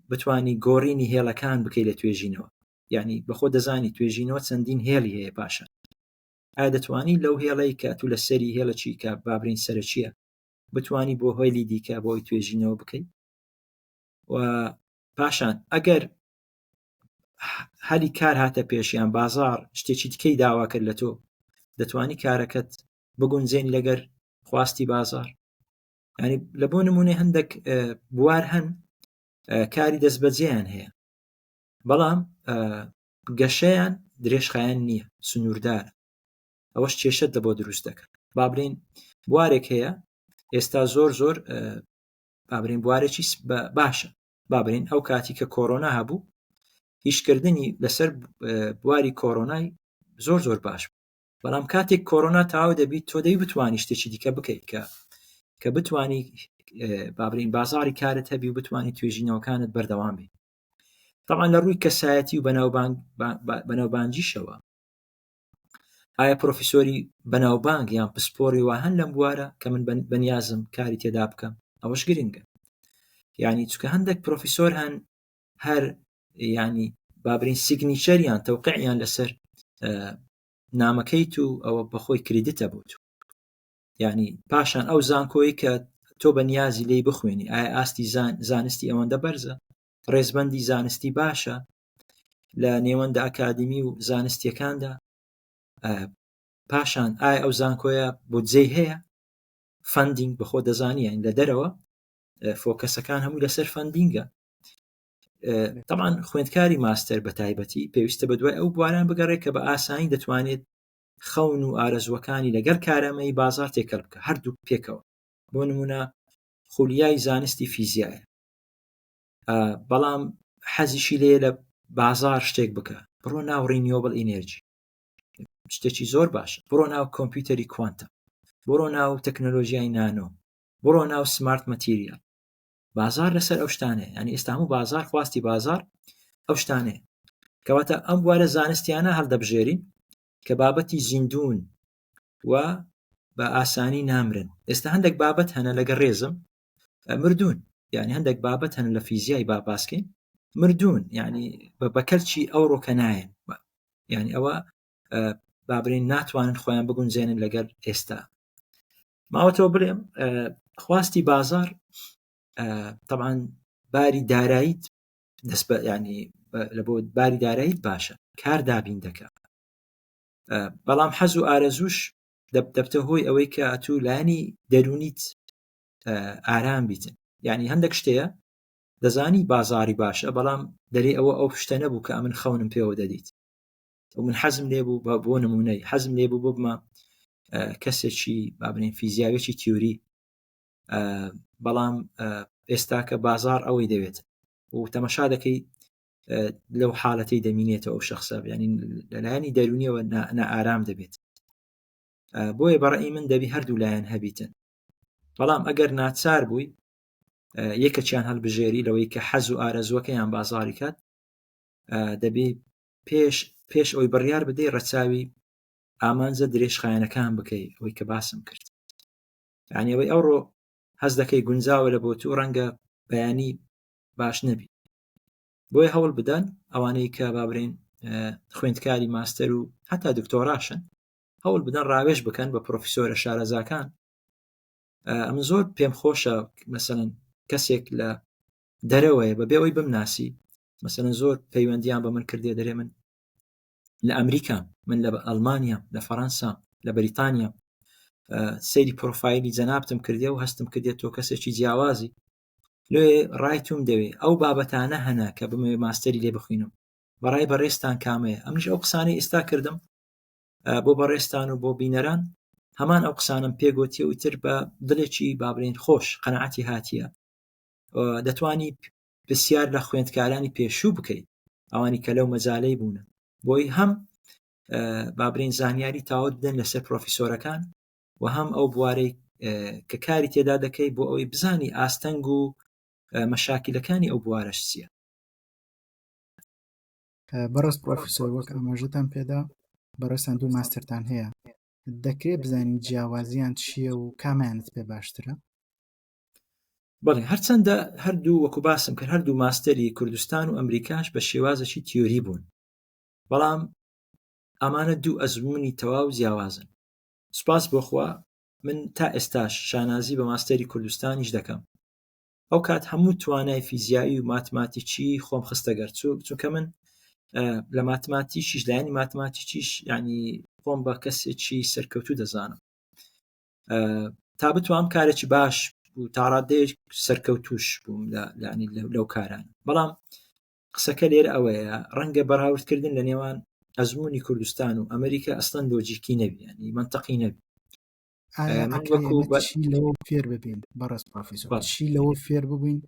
بتانی گۆڕینی هێڵەکان بکەیت لە توێژینەوە یعنی بەخۆ دەزانی توێژینەوە چەندین هێڵی هەیە پاشان ئایا دەتوانی لەو هێڵەی کە تو لە سەری هێڵەکی کە بابرین سەرەکیە بتانی بۆ هێلی دیکە بۆی توێژینەوە بکەیت و پاشان ئەگەر هەلی کار هاتە پێش یان بازار شتێکی دیکەی داوا کرد لە تۆ دەتوانی کارەکەت بگونجێنی لەگەر خواستی بازار ینی لە بۆ نمونەی هەندێک بوار هەن کاری دەستبەجێیان هەیە بەڵام گەشەیان درێژخایەن نییە سنووردارە ئەوەش کێشت لە بۆ دروست دەکات با بڵین بوارێک هەیە ئێستا زۆر زۆر با بڵین بوارێکی باشە با بڵین ئەو کاتی کە کۆرۆنا هەبوو ئیشکردنی لەسەر بواری کۆرۆنای زۆر زۆر باش بوو بەڵام کاتێک کۆرۆنا تەواو دەبیت تۆ دەی بتوانی شتێکی دیکە بکەیت کە کە بتانی بابرین بازاری کارت هەبی و بتانی توێژینەوەکانت بەردەوام بی طبعا لە ڕووی کەسایەتی و بەناوبانگیشەوە ئایا پرۆفیسۆری بەناوبانگ یان پسپۆری وا هەن لەم بوارە کە من بەنیازم کاری تێدا بکەم ئەوەش گرنگە یعنی چکە هەندێک پرۆفیسۆر هەن هەر ینی بابرین signature یان تەوقعیان لەسەر نامەکەیت و ئەوە بەخۆی credit ە بۆ تو یعنی پاشان ئەو زانکۆی کە تۆ بە نیازی لی بخوێنی ئایا ئاستی زانستی ئەوەندە بەرزە ڕێزبەندی زانستی باشە لە نێوەندە ئەکادیمی و زانستیەکاندا پاشان ئایا ئەو زانکۆیە بودجەی هەیە funding بەخۆ دەزانی یان لە دەرەوە focus ەکان هەموو لەسەر funding ە تەمان خوێندکاری ماستەر بە تایبەتی پێویستە بە دوای ئەو بواران بگەڕێت کە بە ئاسانی دەتوانێت خەون و ئارەزوەکانی لەگەڵ کارامەیی بازار تێکەڵ بکە هەردوو پێکەوە بۆ نمونە خولیای زانستی فیزیایە بەڵام حەزیشی لێ لە بازار شتێک بکە بڕۆ ناو renewable energy شتێکی زۆر باش بڕۆ ناو کۆمپیوتەری کوانتە بڕۆ ناو تەکنەلۆژیای نانۆ بڕۆ ناو smart material بازار لەسەر ئەو شتانەیە ینی ئێستا هەموو بازار خواستی بازار ئەو شتانەیە کەواتە ئەم بوارە زانستیانە هەڵدەبژێرین کە بابەتی زیندون و بە ئاسانی نامرن ئێستا هەندێک بابەت هەنە لەگە ڕێزم مردوون یعنی هەندێک بابەت هەن لە فیزیای با باسکەین مردوون یعنی بە کەلکی ئەو ڕۆکە نایەن یعنی ئەوە بابرین ناتوانن خۆیان بگونجێنن لەگەر ئێستا ماوەتەوە بڵێم خواستی بازار طبعا باری داراییت دەست بە ینی لە بۆ باری داراییت باشە کار دابین دەکە بەڵام حەز و ئارەزوش دەبتە هۆی ئەوەی کە ئەتوو لایەنی دەرونیت ئارام بیتن یعنی هەندێک شتەیە دەزانی بازاری باشە بەڵام دەرێ ئەوە ئەو شتە نەبوو کە ئەمن خەونم پێوە دەدیت و من حەزم لێ بوو بە بۆ نمونەی حەزم لێ بوو ببمە کەسێکی بابنین فیزیاوێکی تیوری بەڵام ئێستا کە بازار ئەوەی دەوێت و تەمەشا دەکەی لەو حالەتەی دەمینێتەوە ئەو شخصە ینی لەلایەنی دەرونیەوە نائارام دەبێت بۆیە بەڕئی من دەبی هەردوو لایەن هەبیتن بەڵام ئەگەر ناچار بووی یەکەچیان هەڵبژێری لەوەی کە حەز و ئارەزوەکەیان بازاری کات دەبی پێش پێش ئەوی بڕیار بدەی ڕەچاوی ئامانجە درێژخایەنەکان بکەی ئەوەی کە باسم کرد یعنی ئەوەی ئەوڕۆ هەز دەکەی گونجاوە لە بۆ تو ڕەنگە بەیانی باش نەبی بۆیە هەوڵ بدەن ئەوانەی کە بابرین خوێندکاری ماستەر و هەتا دکتۆراشن هەوڵ بدەن ڕاوێژ بکەن بە پرۆفیسۆرە شارەزاکان ئەمن زۆر پێم خۆشە مەسەن کەسێک لە دەرەوەیە بەبێ ئەوی بمناسی مەسەن زۆر پەیوەندیان بە من کردێ دەرێ من لە ئەمریکا من لە ئەلمانیا لە فەەنسا لە بەریتانیا سەیری پرۆفایلی جەنابتم کردێ و هەستم کردێت تۆ کەسێکی جیاوازی لێ ڕایتوم دەوێ ئەو بابەتانە هەنا کە بمەوێ ماستەری لێ بخوێنم بەڕای بەڕێزتان کامەیە ئەمنیش ئەو قسانەی ئێستا کردم بۆ بەڕێزتان و بۆ بینەران هەمان ئەو قسانم پێگوتی و ئیتر بە دڵێکی بابرێن خۆش قەنەعەتی هاتیە دەتوانی پرسیار لە خوێندکارانی پێشوو بکەیت ئەوانی کە لەو مەجالەی بوونە بۆی هەم بابرین زانیاری تاوت بدەن لەسەر پرۆفیسۆرەکان و هەم ئەو بوارەی کە کاری تێدا دەکەی بۆ ئەوەی بزانی ئاستەنگ و مەشاکیلەکانی ئەو بوارەش چییە. بەڕێز پرۆفیسۆر وەک ئاماژەتان پێدا بەڕێزتان دوو ماستەرتان هەیە دەکرێت بزانین جیاوازیان چییە و کامیانت پێ باشترە؟ بەڵێ هەرچەندە هەردوو وەکو باسم کرد هەردوو ماستەری کوردستان و ئەمریکاش بە شێوازێکی تیۆری بوون بەڵام ئەمانە دوو ئەزمموی تەواو جیاوازن سوپاس بۆخوا من تا ئێستاش شانازی بە ماستەری کوردستانیش دەکەم ئەو کات هەموو توانای فیزیایی و ماتماتیکی خۆم خستە گەر چونکە من لە ماتماتیکیش لایەنی ماتماتیکیش ینی خۆم بە کەسێکی سەرکەوتوو دەزانم تا بتوام کارێکی باش و تاڕادەیەک سەرکەوتوش بووم لە لانی لەو کاران بەڵام قسەکە لێرە ئەوەیە ڕەنگە بەراوردکردن لە نێوان ئەزمموی کوردستان و ئەمریکا ئەسڵەن لۆجیکی نەبی ینی منطقی نەبی لەوە فێر ببین بەڕێز پرۆفیسۆر چی لەوە فێر ببووین؟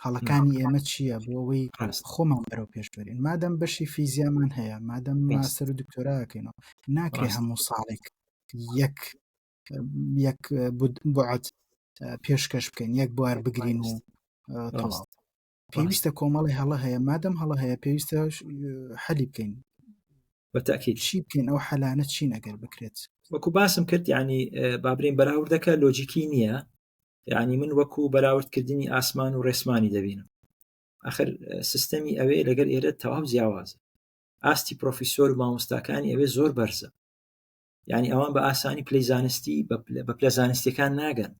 هەڵەکانی ئێمە چییە بۆ ئەوەی خۆمان بەرەو پێش بەرین مادەم بەشی فیزیامان هەیە مادەم ماستەر و دکتۆراکەینەوە ناکرێ هەموو ساڵێک یەک یەک بعد پێشکەش بکەین یەک بوار بگرین و تەواو پێویستە کۆمەڵی هەڵە هەیە مادەم هەڵە هەیە پێویستە حەلی بکەین بەتاکیید چی بکەین ئەو حەلانە چین ئەگەر بکرێت وەکو باسم کرد ینی بابرین بەراوردەکە لۆجیکی نییە یعنی من وەکو بەراوردکردنی ئاسمان و ڕێسمانی دەبینم ئەخر سیستەمی ئەوێ لەگەر ئێرە تەواو جیاوازە ئاستی پرۆفیسۆر و مامۆستاکانی ئەوێ زۆر بەرزە یعنی ئەوان بە ئاسانی پلەی زانستی بە پلە زانستیەکان ناگەن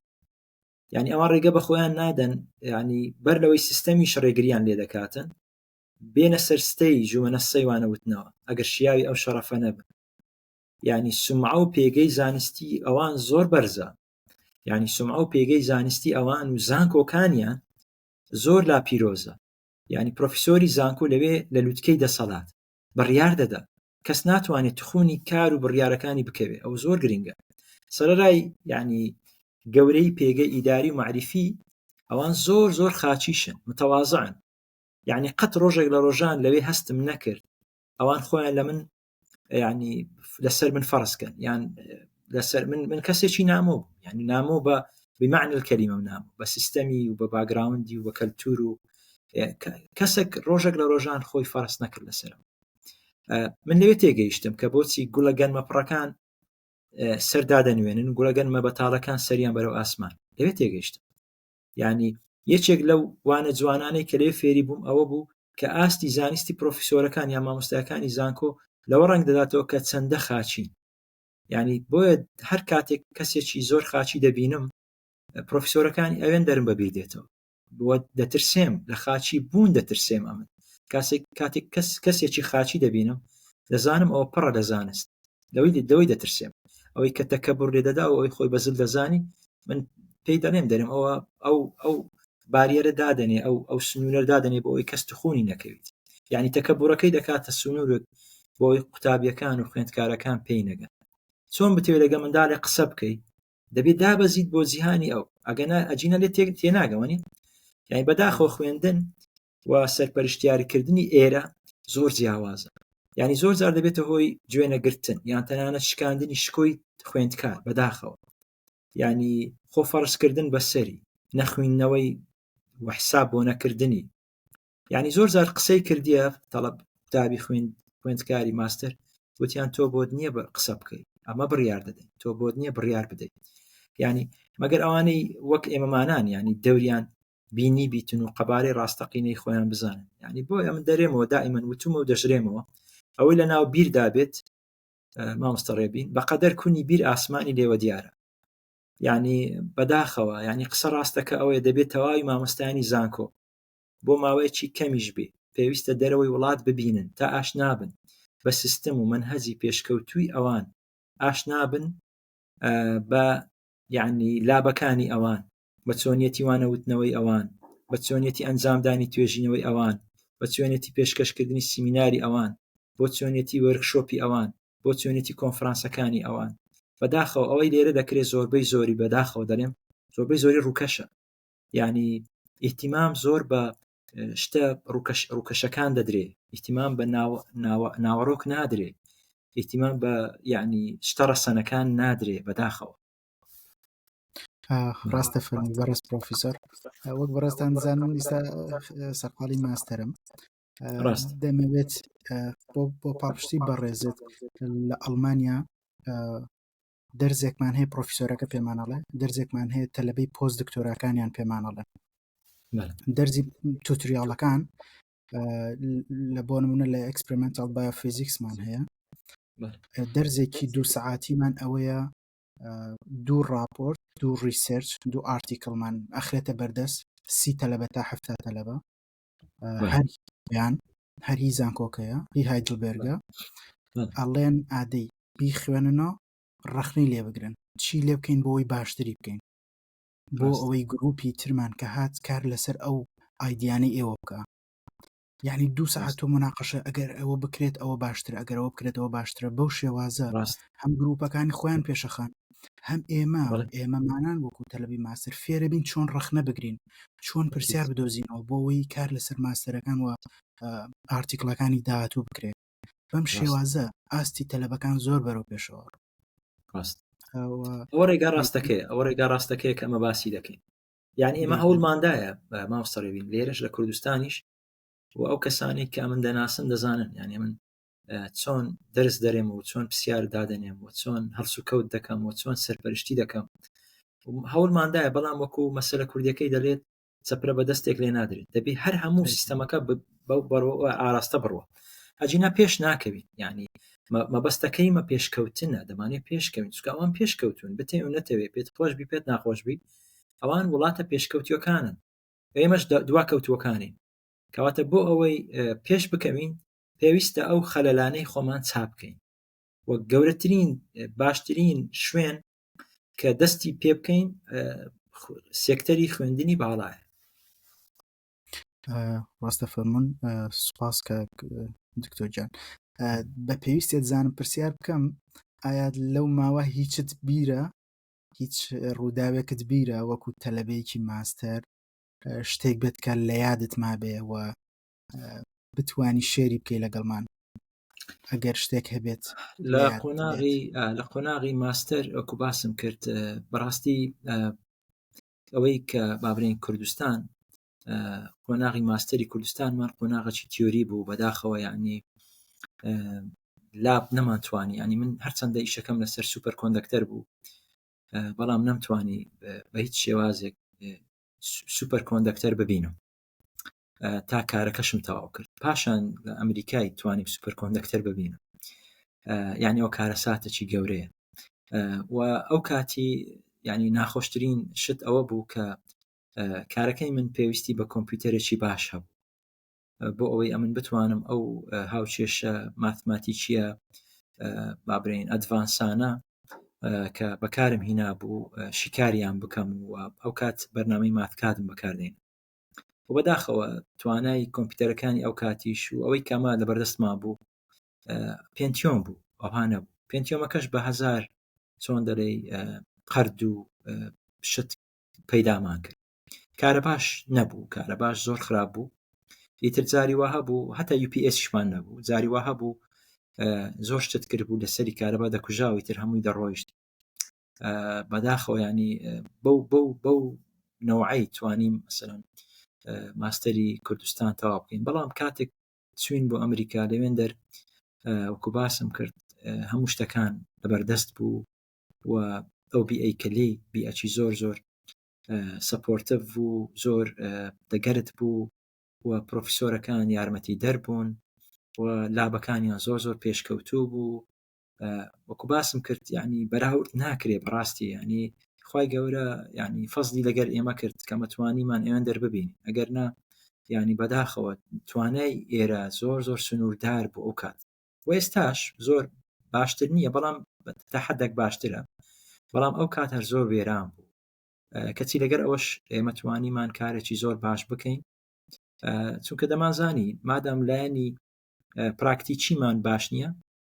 یعنی ئەوان ڕێگە بە خۆیان نادەن ینی بەر لەوەی سیستەمیش ڕێگریان لێ دەکاتن بێنە سەر ستەی ژومەنە سەیوانە وتنەوە ئەگەر شیاوی ئەو شەڕەفە نەبن یعنی سمعە و پێگەی زانستی ئەوان زۆر بەرزە یعنی سمعە و پێگەی زانستی ئەوان و زانکۆکانیان زۆر لا پیرۆزە یعنی پرۆفیسۆری زانکۆ لەوێ لە لوتکەی دەسەڵات بڕیار دەدا کەس ناتوانێت تخونی کار و بڕیارەکانی بکەوێت ئەو زۆر گرنگە سەرەرای یعنی گەورەی پێگە ئیداری و معریفی ئەوان زۆر زۆر خاچیشن متەوازعن یعنی قەت ڕۆژێک لە ڕۆژان لەوێ هەستم نەکرد ئەوان خۆیان لە من ینی لەسەر من فەرزکەن یان لەسەر من من کەسێکی نامۆ ینی نامۆ بە بمعنى الكلمە نامۆ بە سیستەمی و بە background ی و بە کەلتور و کەسێک ڕۆژێک لە ڕۆژان خۆی فەرز نەکرد لەسرم من لەوێ تێگەیشتم کە بۆچی گوڵە گەنمە پڕەکان سەردا دەنوێنن گوڵە گەنمە بەتاڵەکان سەریان بەرەو ئاسمان لەوێ تێگەیشتم یعنی یەکێک لەو وانە جوانانەی کە لێ فێری بووم ئەوە بوو کە ئاستی زانستی پرۆفیسۆرەکان یا مامۆستاکانی زانکۆ لەوە ڕەنگ دەداتەوە کە چەندە خاچین یعنی بۆیە هەر کاتێک کەسێکی زۆر خاچی دەبینم پرۆفیسۆرەکانی ئەوێن دەرم بەبیر دێتەوە بۆ دەترسێم لە خاچی بوون دەترسێم ئەمن کاسێک کاتێک کەس کەسێکی خاچی دەبینم دەزانم ئەوە پڕە لە زانست لەوەی لەوەی دەترسێم ئەوەی کە تەکەبور لێ دەدا و ئەوەی خۆی بەزل دەزانی من پێی دەڵێم دەرم ئەوە ئەو ئەو باریەرە دادەنێ ئەو ئەو سنوورە دادەنێ بۆ ئەوەی کەس تخونی نەکەویت یعنی تەکەبورەکەی دەکاتە سنوورێک بۆ ئەوەی قوتابیەکان و خوێندکارەکان پێی نەگەن چۆن بتەوێت لەگە منداڵێک قسە بکەی دەبێت دابەزیت بۆ جیهانی ئەو ئەگەنا ئەجینە لێ تێناگەوەنی یعنی بەداخەوە خوێندن و سەرپەرشتیاریکردنی ئێرە زۆر جیاوازە یعنی زۆر جار دەبێتە هۆی گوێنەگرتن یان تەنانەت شکاندنی شکۆی خوێندکار بەداخەوە یعنی خۆ فەرزکردن بەسەری نەخوێندنەوەی و حساب بۆ نەکردنی یعنی زۆر جار قسەی کردیە تەڵەب قوتابی خوێند خوێندکاری ماستەر وتیان تۆ بۆت نییە بە قسە بکەیت ئەمە بڕیار دەدەین تۆ بۆت نییە بڕیار بدەیت ینی مەگەر ئەوانەی وەک ئێمەمانان ینی دەوریان بینی بیتن و قەبارەی ڕاستەقینەی خۆیان بزانن ینی بۆ ئەمن دەرێمەوە دائیمەن وتومە و دەژرێمەوە ئەوەی لە ناو بیردا بێت مامۆستا ڕێبین بەقەدەر کونی بیر ئاسمانی لێوە دیارە یعنی بەداخەوە یعنی قسە ڕاستەکە ئەوەیە دەبێت تەواوی مامۆستایانی زانکۆ بۆ ماوەیەکی کەمیش بێ پێویستە دەرەوەی وڵات ببینن تا ئاشنابن بە سیستم و مەنهەجی پێشکەوتووی ئەوان ئاشنابن بە یعنی لابەکانی ئەوان بە چۆنیەتی وانەوتنەوەی ئەوان بە چۆنیەتی ئەنجامدانی توێژینەوەی ئەوان بە چۆنیەتی پێشکەشکردنی سیمیناری ئەوان بۆ چۆنیەتی وەرکشۆپی ئەوان بۆ چۆنیەتی کۆنفرانسەکانی ئەوان بەداخەوە ئەوەی لێرە دەکرێت زۆربەی زۆری بەداخەوە دەڵێم زۆربەی زۆری ڕووکەشە یعنی ئیهتیمام زۆر بە شتە ڕووکەش ڕووکەشەکان دەدرێ ئیهتیمام بە ناوەڕۆک نادرێ ئیهتیمام بە یعنی شتە ڕەسەنەکان نادرێ بەداخەوە ڕاستە فەرمی بەڕێز پرۆفیسۆر وەک بەڕێزتان دەزانن ئیستا سەرقاڵی ماستەرم ڕاست دەمەوێت بۆ پاڵپشتی بەڕێزت لە ئەڵمانیا دەرزێکمان هەیە پرۆفیسۆرەکە پێمانەڵێ دەرزێکمان هەیە تەلەبەی پۆست دکتۆراکانیان پێمانەڵێن دەرزی tutorial ەکان لە بۆ نمونە لە experimental biophysics مان هەیە دەرزێکی دوو سەعاتیمان ئەوەیە دوو ڕاپۆرت دوو research دوو article مان ئەخرێتە بەردەست سی تەلەبە تا هەفتا تەلەبە هەر یان هەر هی زانکۆکەیە هی هایدلبێرگە ئەڵێن ئادەی بیخوێننەوە ڕەخنەی لێ بگرن چی لێ بکەین بۆ ئەوەی باشتری بکەین بۆ ئەوەی گروپی ترمان کە هات کار لەسەر ئەو ئایدیانەی ئێوە بکە یعنی دوو ساعت تۆ مناقەشە ئەگەر ئەوە بکرێت ئەوە باشتر ئەگەر ئەوە بکرێتەوە باشترە بەو شێوازە ڕاست هەم گروپەکانی خۆیان پێشەخان. هەم ئێمە ئێمەمانان وەکو تەلەبی ماستەر فێرە بین چۆن ڕەخنە بگرین چۆن پرسیار بدۆزینەوە بۆ ئەوەی کار لەسەر ماستەرەکان و article ەکانی داهاتوو بکرێت بەم شێوازە ئاستی تەلەبەکان زۆر بەرەو پێشەوە ڕاست ئەوە ڕێگا ڕاستەکەی ئەوە ڕێگا ڕاستەکەی کە ئەمە باسی دەکەین یعنی ئێمە هەوڵماندایە مامۆستا ڕێبین لێرەش لە کوردستانیش و ئەو کەسانی کە من دەناسن دەزانن یعنی من چۆن دەرس دەرێم و چۆن پرسیار دادەنێم و چۆن هەڵسوکەوت دەکەم و چۆن سەرپەرشتی دەکەم هەوڵماندایە بەڵام وەکو مەسەلە کوردیەکەی دەلێت چەپرە بە دەستێک لێ نادرێت دەبی هەر هەموو سیستەمەکە ئاراستە بڕوە ئەجینا پێش ناکەوین یعنی مەبەستەکەیمە پێشکەوتنە دەمانێت پێشکەوین چکە ئەوان پێشکەوتون بتێ و نەتەوێ پێت خۆش بی پێت ناخۆش بی ئەوان وڵاتە پێشکەوتیەکانن ئێمەش دواکەوتوەکانین کەواتە بۆ ئەوەی پێش بکەوین پێویستە ئەو خەلەلانەی خۆمان چاک بکەین و گەورەترین باشترین شوێن کە دەستی پێ بکەین سێکتەری خوێندنی باڵایە. ڕاستە فەرمونون سوپاس کە دکتۆر گیان بە پێویستێت زانم پرسیار بکەم ئایا لەو ماوە هیچت بیرە هیچ ڕووداوێکت بیرە وەکو تەلەبەیەکی ماستەر شتێک بێت کە لە یادت مابێ و بتانی share ی بکەی لەگەڵمان ئەگەر شتێک هەبێت لە قۆناغی لە قۆناغی ماستەر وەکو باسم کرد بەڕاستی ئەوەی کە بابرین کوردستان قۆناغی ماستەری کوردستانمان قۆناغەکی تیۆری بوو بەداخەوە یعنی lab نەمانتوانی ینی من هەرچەندە ئیشەکەم لەسەر superconductor بوو بەڵام نەمتوانی بە هیچ شێوازێک superconductor ببینم تا کارەکەشم تەواو کرد پاشان لە ئەمریکای توانیم superconductor ببینم یعنی ئەو کارەساتێکی گەورەیە و ئەو کاتی یعنی ناخۆشترین شت ئەوە بوو کە کارەکەی من پێویستی بە کۆمپیوتەرێکی باش هەبوو بۆ ئەوەی ئەمن بتوانم ئەو هاوکێشە ماتماتیکیە بابرین advance انە کە بەکارم هینا بوو شیکاریان بکەم و ئەو کات بەرنامەی Mathcad م بەکاردێن و بەداخەوە توانای کۆمپیوتەرەکانی ئەو کاتیش و ئەوەی کەمە لە بەردەستما بوو Pentium بوو ئەوها نەبوو Pentium ەکەش بە هزار چۆن دەڵێی قەرد و شت پەیدامان کرد کارەباش نەبوو کارەباش زۆر خراپ بوو ئیتر جاری وا هەبوو هەتا UPS شمان نەبوو جاری وا هەبوو زۆر شتت کرد بوو لەسەری کارەبا دەکوژاوی تر هەمووی دەڕۆیشت بەداخەوە ینی بەو بەو بەو نەوعی توانیم مەسەلەن ماستەری کوردستان تەواو بکەین بەڵام کاتێک چوین بۆ ئەمریکا لەوێن دەر وەکو باسم کرد هەموو شتەکان لەبەردەست بوو و ئەو بی کە لێی بیئەچی زۆر زۆر supportive و زۆر دەگەرت بوو و پرۆفیسۆرەکان یارمەتی دەربوون و lab ەکانیان زۆر زۆر پێشکەوتوو بوو وەکو باسم کرد یعنی بەراورد ناکرێ بەڕاستی ینی خی گەورە ینی فەزلی لەگەر ئێمە کرد کە مەتوانیمان ئێوەن دەرببین ئەگەر نا ینی بەداخەوە توانای ئێرە زۆر زۆر سنووردار بۆ ئەو کات و ئێستاش زۆر باشتر نییە بەڵام تا حدێک باشترە بەڵام ئەو کات هەر زۆر وێران بوو کەچی لەگەر ئەوەش ئێمە توانیمان کارێکی زۆر باش بکەین چونکە دەمانزانی مادام لایەنی پراکتیچیمان باش نییە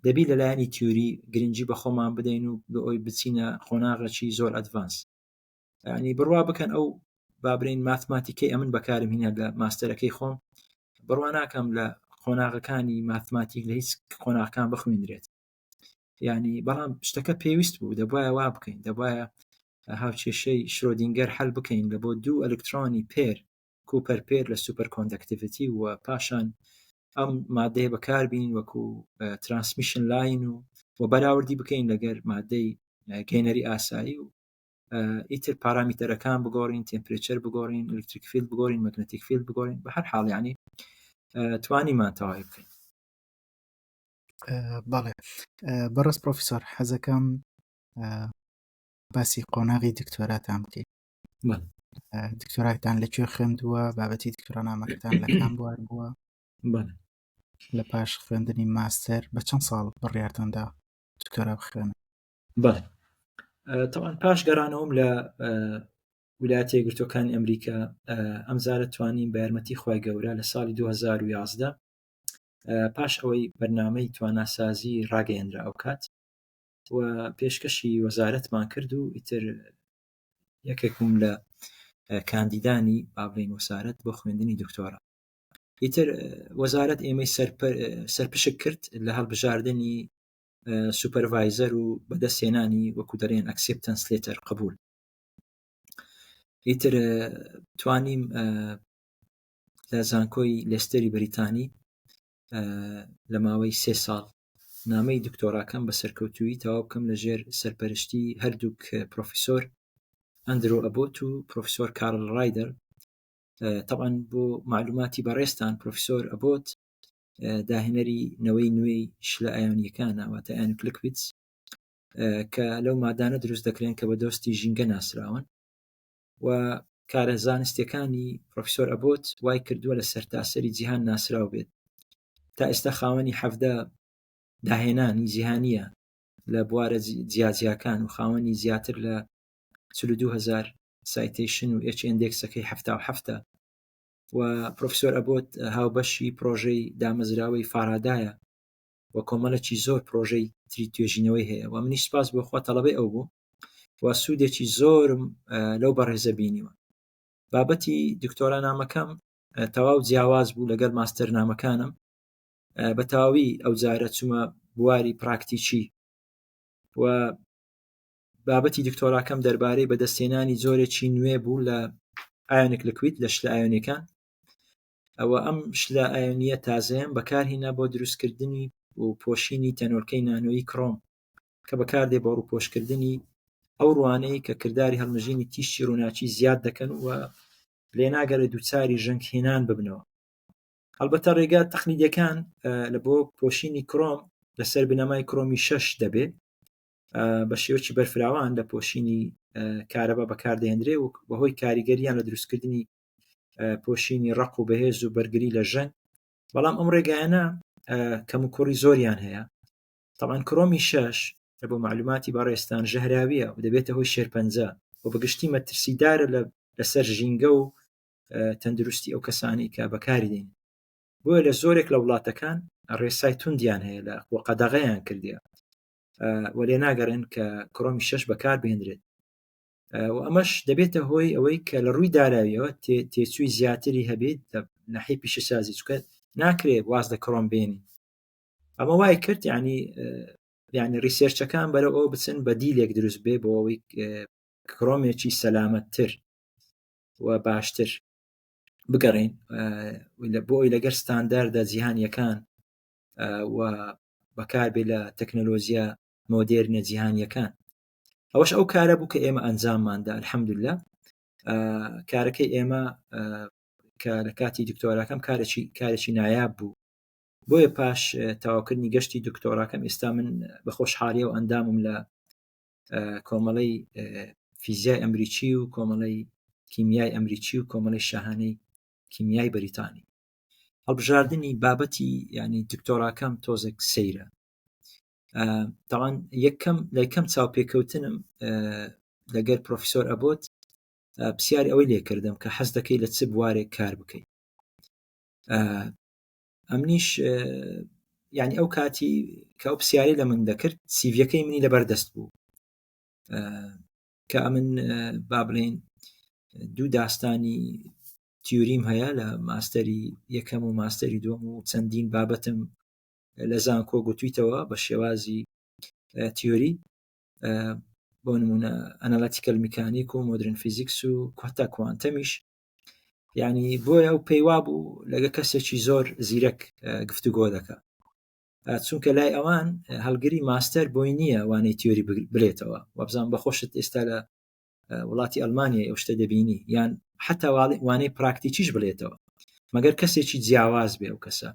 دەبی لە لایەنی تیوری گرنگی بە خۆمان بدەین و بۆ ئەوی بچینە قۆناغەکی زۆر advance ینی بڕوا بکەن ئەو بابرین ماتماتیکەی ئەمن بەکارم هینا لە ماستەرەکەی خۆم بڕوا ناکەم لە قۆناغەکانی ماتماتیک لە هیچ قۆناغەکان بخوێندرێت ینی بەڵام شتەکە پێویست بوو دەبواە وا بکەین دەبواە هاوکێشەی شرۆدینگەر حل بکەین لە بۆ دوو ئەلکترۆنی pair Cooper pair لە superconductivity و پاشان ئەم مادەیە بەکاربین وەکو transmission line و و بەراوردی بکەین لەگەر مادەی گەینەری ئاسایی و ئیتر parameter ەکان بگۆڕین temperature بگۆڕین electric field بگۆڕین magnetic field بگۆڕین بە هەر حاڵیانی توانیمان تەواوی بکەین بەڵێ بەڕێز پرۆفیسۆر حەزەکەم باسی قۆناغی دکتۆراتان بکەیت دکتۆراکتان لە کوێ خوێندووە بابەتی دکتۆرانامەکەتان لە کام بوار بووە لە پاش خوێندنی ماستەر بە چەند ساڵ بڕیارتاندا دکتۆرا بخوێنن؟ بەڵێ تەوان پاش گەڕانەوەم لە ویلایەتە یەکگرتووەکانی ئەمریکا ئەمجارە توانیم بە یارمەتی خوای گەورە لە ساڵی 2011 پاش ئەوەی بەرنامەی تواناسازی ڕاگەیەنرا ئەو کات. و پێشکەشی وەزارەتمان کرد و ئیتر یەکێک بووم لە کاندیدانی با بڵێین وەزارەت بۆ خوێندنی دکتۆرا. ئیتر وەزارەت ئێمەی سەرپشک کرد لە هەڵبژاردنی supervisor و بەدەستهێنانی وەکو دەڵێن acceptance letter قبول. ئیتر توانیم لە زانکۆی لێستەری بەریتانی لە ماوەی سێ ساڵ نامەی دکتۆراکەم بە سەرکەوتوویی تەواو بکەم لە ژێر سەرپەرشتی هەردووک پرۆفیسۆر ئەندرۆ ئەبۆت و پرۆفیسۆر کارل ڕایدەر. تەبعەن بۆ معلوماتی بەڕێزتان پرۆفیسۆر ئەبۆت داهێنەری نەوەی نوێی شلە ئایۆنیەکانە، واتە ionic liquids، کە لەو مادانە دروست دەکرێن کە بە دۆستی ژینگە ناسراون. و کارە زانستیەکانی پرۆفیسۆر ئەبۆت وای کردووە لە سەرتاسەری جیهان ناسراو بێت. تا ئێستا خاوەنی 17 داهێنانی جیهانیە لە بوارە جیاجیاکان و خاوەنی زیاتر لە 42000 citation و H index ەکەی 77 و پرۆفیسۆر ئەبۆت هاوبەشی پرۆژەی دامەزراوەی فارادایە و کۆمەڵێکی زۆر پرۆژەی تری توێژینەوەی هەیە و منیش سپاس بۆ خوا تەڵەبەی ئەو بوو و سوودێکی زۆرم لەو بەڕێزە بینیوە. بابەتی دکتۆرا نامەکەم تەواو جیاواز بوو لەگەڵ ماستەر نامەکانم. بە تەواوی ئەو جارە چوومە بواری پراکتیکی و بابەتی دکتۆراکەم دەربارەی بەدەستهێنانی جۆرێکی نوێ بوو لە ionic liquid، لە شلە ئایۆنیەکان. ئەوە ئەم شلە ئایۆنیە تازەیەم بەکارهینا بۆ دروستکردنی و پۆشینی تەنۆلکەی نانۆیی کرۆم کە بەکاردێ بۆ ڕووپۆشکردنی ئەو ڕوانەی کە کرداری هەڵمژینی تیشکی ڕووناکی زیاد دەکەن و لێناگەڕێ دووچاری ژەنگهێنان ببنەوە. هەڵبەتە ڕێگا تەقلیدیەکان لە بۆ پۆشینی کرۆم لەسەر بنەمای کرۆمی 6 دەبێ بە شێوەکی بەرفراوان لە پۆشینی کارەبا بەکاردەهێنرێ و بەهۆی کاریگەریان لە دروستکردنی پۆشینی ڕق و بەهێز و بەرگری لە ژەنگ. بەڵام ئەم ڕێگایانە کەم و کوڕی زۆریان هەیە. طبعا کرۆمی 6 لە بۆ معلوماتی بەڕێزتان ژەهراویە و دەبێتە هۆی شێرپەنجە و بەگشتی مەترسیدارە لەسەر ژینگە و تەندروستی ئەو کەسانی کە بەکاری دێن. بۆیە لە زۆرێک لە وڵاتەکان ڕێسای توندیان هەیە لە وە قەدەغەیان کردیە و لێ ناگەڕێن کە کرۆمی 6 بەکار بهێنرێت. و ئەمەش دەبێتە هۆی ئەوەی کە لە ڕووی داراییەوە تێچووی زیاتری هەبێت لە ناحیەی پیشەسازی، چونکە ناکرێت واز لە کرۆم بێنی. ئەمە وای کرد یعنی ریسێرچەکان بەرەو ئەوە بچن بەدیلێک دروست بێ بۆ ئەوەی کرۆمێکی سەلامەتتر و باشتر بگەڕین بۆ ئەوی لەگەر ستانداردە جیهانیەکان و بەکاربێ لە تەکنەلۆژیا مۆدێرنە جیهانیەکان. ئەوەش ئەو کارە بوو کە ئێمە ئەنجامماندا الحەمدللە. کارەکەی ئێمە کە لە کاتی دکتۆراکەم کارێکی نایاب بوو. بۆیە پاش تەواوکردنی گەشتی دکتۆراکەم ئێستا من بە خۆشحاڵیەوە ئەندامم لە کۆمەڵەی فیزیای ئەمریکی و کۆمەڵەی کیمیای ئەمریکی و کۆمەڵەی شاهانەی کیمیای بەریتانی. هەڵبژاردنی بابەتی ینی دکتۆراکەم تۆزێک سەیرە. تاوان یەکەم لە یەکەم چاوپێکەوتنم لەگەر پرۆفیسۆر ئەبۆت پرسیاری ئەوەی لێکردم کە حەز دەکەی لە چ بوارێک کار بکەیت. ئەمنیش یعنی ئەو کاتی کە ئەو پرسیاری لە من دەکرد سیڤیەکەی منی لەبەردەست بوو کە ئەمن با بڵێین دوو داستانی تیوریم هەیە لە ماستەری یەکەم و ماستەری دووەم و چەندین بابەتم لە زانکۆ گوتویتەوە بە شێوازی تیۆری، بۆ نمونە analytical mechanic و modern physics و کۆتا کوانتەمیش. یعنی بۆیە ئەو پێی وا بوو لەگە کەسێکی زۆر زیرەک گفتوگۆ دەکا، چونکە لای ئەوان هەڵگری ماستەر بۆی نییە وانەی تیۆری بلێتەوە. وابزانم بە خۆشت ئێستا لە وڵاتی ئەلمانیا ئەو شتە دەبینی، یان حتا وانەی پراکتیکیش بڵێتەوە، مەگەر کەسێکی جیاواز بێ ئەو کەسە.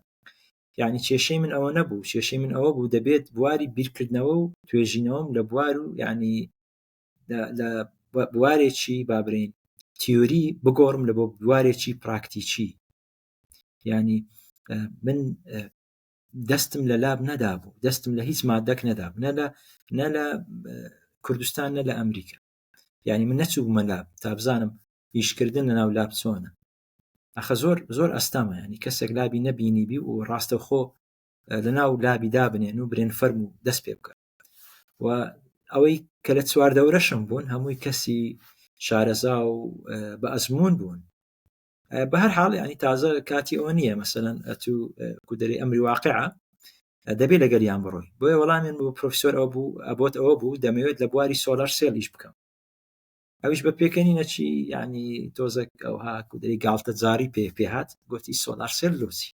یعنی کێشەی من ئەوە نەبوو، کێشەی من ئەوە بوو دەبێت بواری بیرکردنەوە و توێژینەوەم لە بوار و یعنی لە بوارێکی با برێین تیۆری بگۆڕم لە بۆ بوارێکی پراکتیکی. یعنی من دەستم لە lab نەدابوو، دەستم لە هیچ مادەک نەدابوو، نە لە کوردستان نە لە ئەمریکا. یعنی من نەچوو بوومە lab تا بزانم ئیشکردن لە ناو lab چۆنە. ئەخە زۆر زۆر ئەستەمە، یعنی کەسێک lab ی نەبینی بی و ڕاستەوخۆ لە ناو lab ی دابنێن و برێن فەرم و دەست پێ بکە. و ئەوەی کە لە چواردەورەشم بوون هەمووی کەسی شارەزا و بە ئەزمون بوون. بە هەر حاڵ ینی تازە کاتی ئەوە نییە، مەسەلەن ئەتوو کودەری ئەمری واقعە دەبێت لەگەریان بڕۆی. بۆیە وەڵامێن بۆ پرۆفیسۆر ئەوە بوو، ئەبۆت ئەوە بوو دەمەوێت لە بواری solar cell ئیش بکەم. ئەویش بە پێکەنی نەچی، ینی تۆزەک ئەوها کودەری گاڵتەجاری پێ پێهات، گوتی solar cell لۆچی؟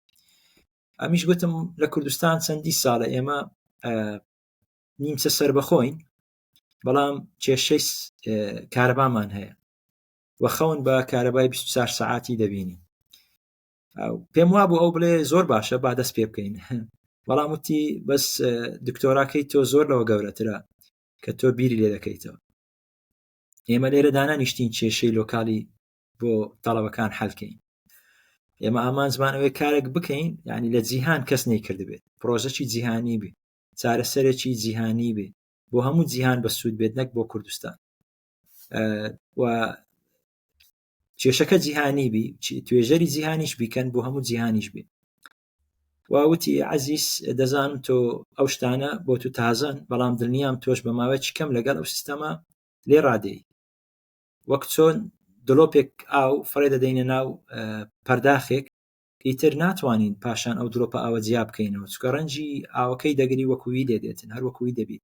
ئەمیش گوتم لە کوردستان چەندی ساڵە ئێمە نیمچە سەربەخۆین، بەڵام کێشەی کارەبامان هەیە و خەون بە کارەبای 24 سەعاتی دەبینین. پێم وا بوو ئەو بڵێ زۆر باشە با دەست پێ بکەین، بەڵام وتی بەس دکتۆراکەی تۆ زۆر لەوە گەورەترە کە تۆ بیری لێ دەکەیتەوە. ئێمە لێرە دانانیشتین کێشەی لۆکالی بۆ تەڵەبەکان حەلکەین. ئێمە ئامانجمان ئەوەیە کارێک بکەین یعنی لە جیهان کەس نەیکردبێت، پرۆژەکی جیهانی بێ، چارەسەرێکی جیهانی بێ، بۆ هەموو جیهان بەسوود بێت نەک بۆ کوردستان. و کێشەکە جیهانی بی، توێژەری جیهانیش بیکەن بۆ هەموو جیهانیش بێ. واوتی عەزیز دەزانم تۆ ئەو شتانە بۆ تو تازەن، بەڵام دڵنیام تۆش بە ماوەیەکی کەم لەگەڵ ئەو سیستەمە لێ ڕادێی. وەک چۆن دڵۆپێک ئاو فڕێ دەدەینە ناو پەرداخێک، ئیتر ناتوانین پاشان ئەو دڵۆپە ئاوە جیا بکەینەوە، چونکە ڕەنجی ئاوەکەی دەگری وەکووی لێ دێتن، هەر وەکووی دەبی.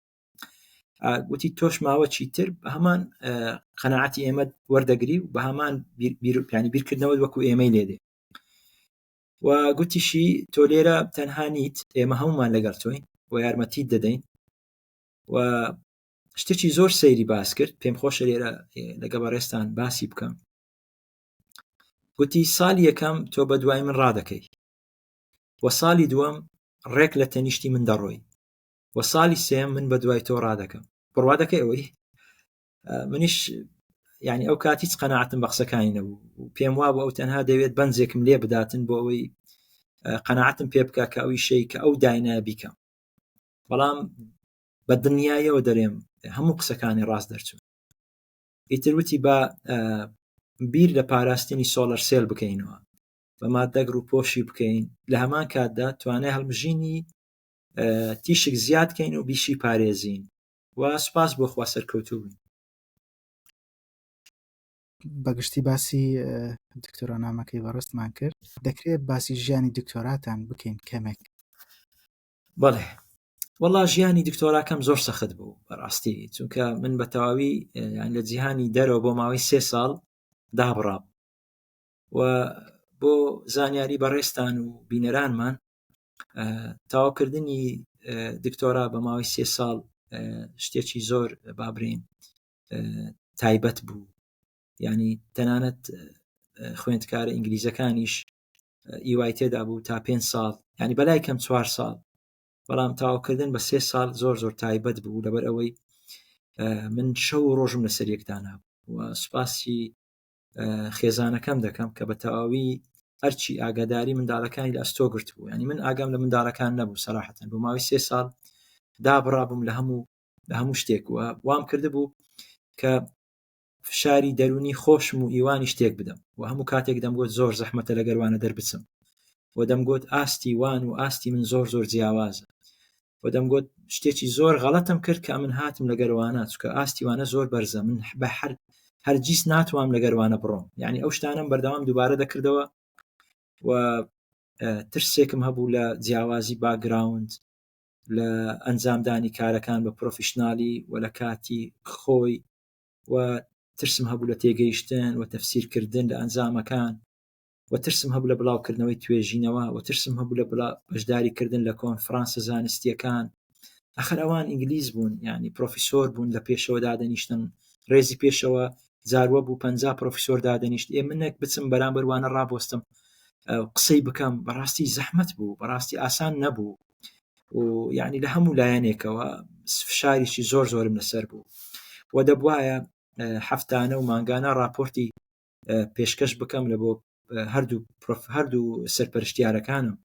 وتی تۆش ماوە چیتر بە هەمان قەناعەتی ئێمە وەردەگری و بە هەمان ینی بیرکردنەوە وەکو ئێمەی لێ دێ. و گوتیشی تۆ لێرە تەنها نیت، ئێمە هەمومان لەگەڵ تۆین و یارمەتیت دەدەین. و شتێکی زۆر سەیری باس کرد، پێم خۆشە لێرە لەگە بەڕێزتان باسی بکەم. گوتی ساڵی یەکەم تۆ بە دوای من ڕادەکەی و ساڵی دووەم ڕێک لە تەنیشتی من دەڕۆی و ساڵی سێم من بە دوای تۆ ڕادەکەم. بڕوا دەکەی ئەوەی؟ منیش یعنی ئەو کات هیچ قەناعەتم بە قسەکانی نەبوو، پێم وا بوو ئەو تەنها دەوێت بەنجێکم لێ بداتن بۆ ئەوەی قەناعەتم پێ بکە کە ئەوی شەی کە ئەو داینایە بیکەم. بەڵام بە دنیایەوە دەرێم هەموو قسەکانی ڕاست دەرچوون. ئیتر وتی با بیر لە پاراستنی solar cell بکەینەوە، بە مادەک ڕووپۆشی بکەین، لە هەمان کاتدا توانای هەڵمژینی تیشک زیاد کەین و بیشی پارێزین. و سوپاس بۆ خوا سەرکەوتوو بووین. بەگشتی باسی دکتۆرانامەکەی بەڕێزتمان کرد، دەکرێت باسی ژیانی دکتۆراتان بکەین کەمێک؟ بەڵێ وەڵا ژیانی دکتۆراکەم زۆر سەخت بوو بەڕاستی، چونکە من بە تەواوی یان لە جیهانی دەرەوە بۆ ماوەی 3 ساڵ دابڕام. و بۆ زانیاری بەڕێزتان و بینەرانمان، تەواوکردنی دکتۆرا بە ماوەی 3 ساڵ شتێکی زۆر بابرین تایبەت بوو. ینی تەنانەت خوێندکارە ئینگلیزەکانیش ئیوای تێدا بوو تا 5 ساڵ، ینی بەلای کەم 4 ساڵ، بەڵام تەواوکردن بە 3 ساڵ زۆر زۆر تایبەت بوو، لەبەر ئەوەی من شەو و ڕۆژم لەسەر یەکدانا بوو. و سوپاسی خێزانەکەم دەکەم کە بە تەواوی هەرچی ئاگاداری منداڵەکانی لە ئەستۆ گرت بوو. ینی من ئاگام لە منداڵەکان نەبوو سەراحەتەن، بۆ ماوەی 3 ساڵ دابڕابووم لە هەموو شتێک و وام کردبوو کە فشاری دەرونی خۆشم و ئیوانی شتێک بدەم. و هەموو کاتێک دەمگوت زۆر زەحمەتە لەگەروانە دەربچم و دەمگوت ئاستی وان و ئاستی من زۆر زۆر جیاوازە و دەمگوت شتێکی زۆر غەڵەتم کرد کە من هاتم لەگەروانە، چونکە ئاستی وانە زۆر بەرزە، من بە هەرگیز ناتوانم لەگەروانە بڕۆم. یعنی ئەو شتانەم بەردەوام دووبارە دەکردەوە و ترسێکم هەبوو لە جیاوازی باکگراوند، لە ئەنجامدانی کارەکان بە پرۆفیشنالی و لە کاتی خۆی، و ترسم هەبوو لە تێگەیشتن و تەفسیرکردن لە ئەنجامەکان، و ترسم هەبوو لە بڵاوکردنەوەی توێژینەوە، و ترسم هەبوو لە بەشداریکردن لە کۆنفرانسە زانستیەکان. ئەخر ئەوان ئینگلیز بوون، یعنی پرۆفیسۆر بوون، لە پێشەوە دادەنیشتن، ڕێزی پێشەوە جاروە بوو 50 پرۆفیسۆر دادەنیشت. ئێ منێک بچم بەرامبەر وانە ڕابۆستم قسەی بکەم، بەڕاستی زەحمەت بوو، بەڕاستی ئاسان نەبوو. و یعنی لە هەموو لایەنێکەوە فشاریشی زۆر زۆرم لەسەر بوو و دەبوایە هەفتانە و مانگانە راپۆرتی پێشکەش بکەم لە بۆ هەردوو سەرپەرشتیارەکانم.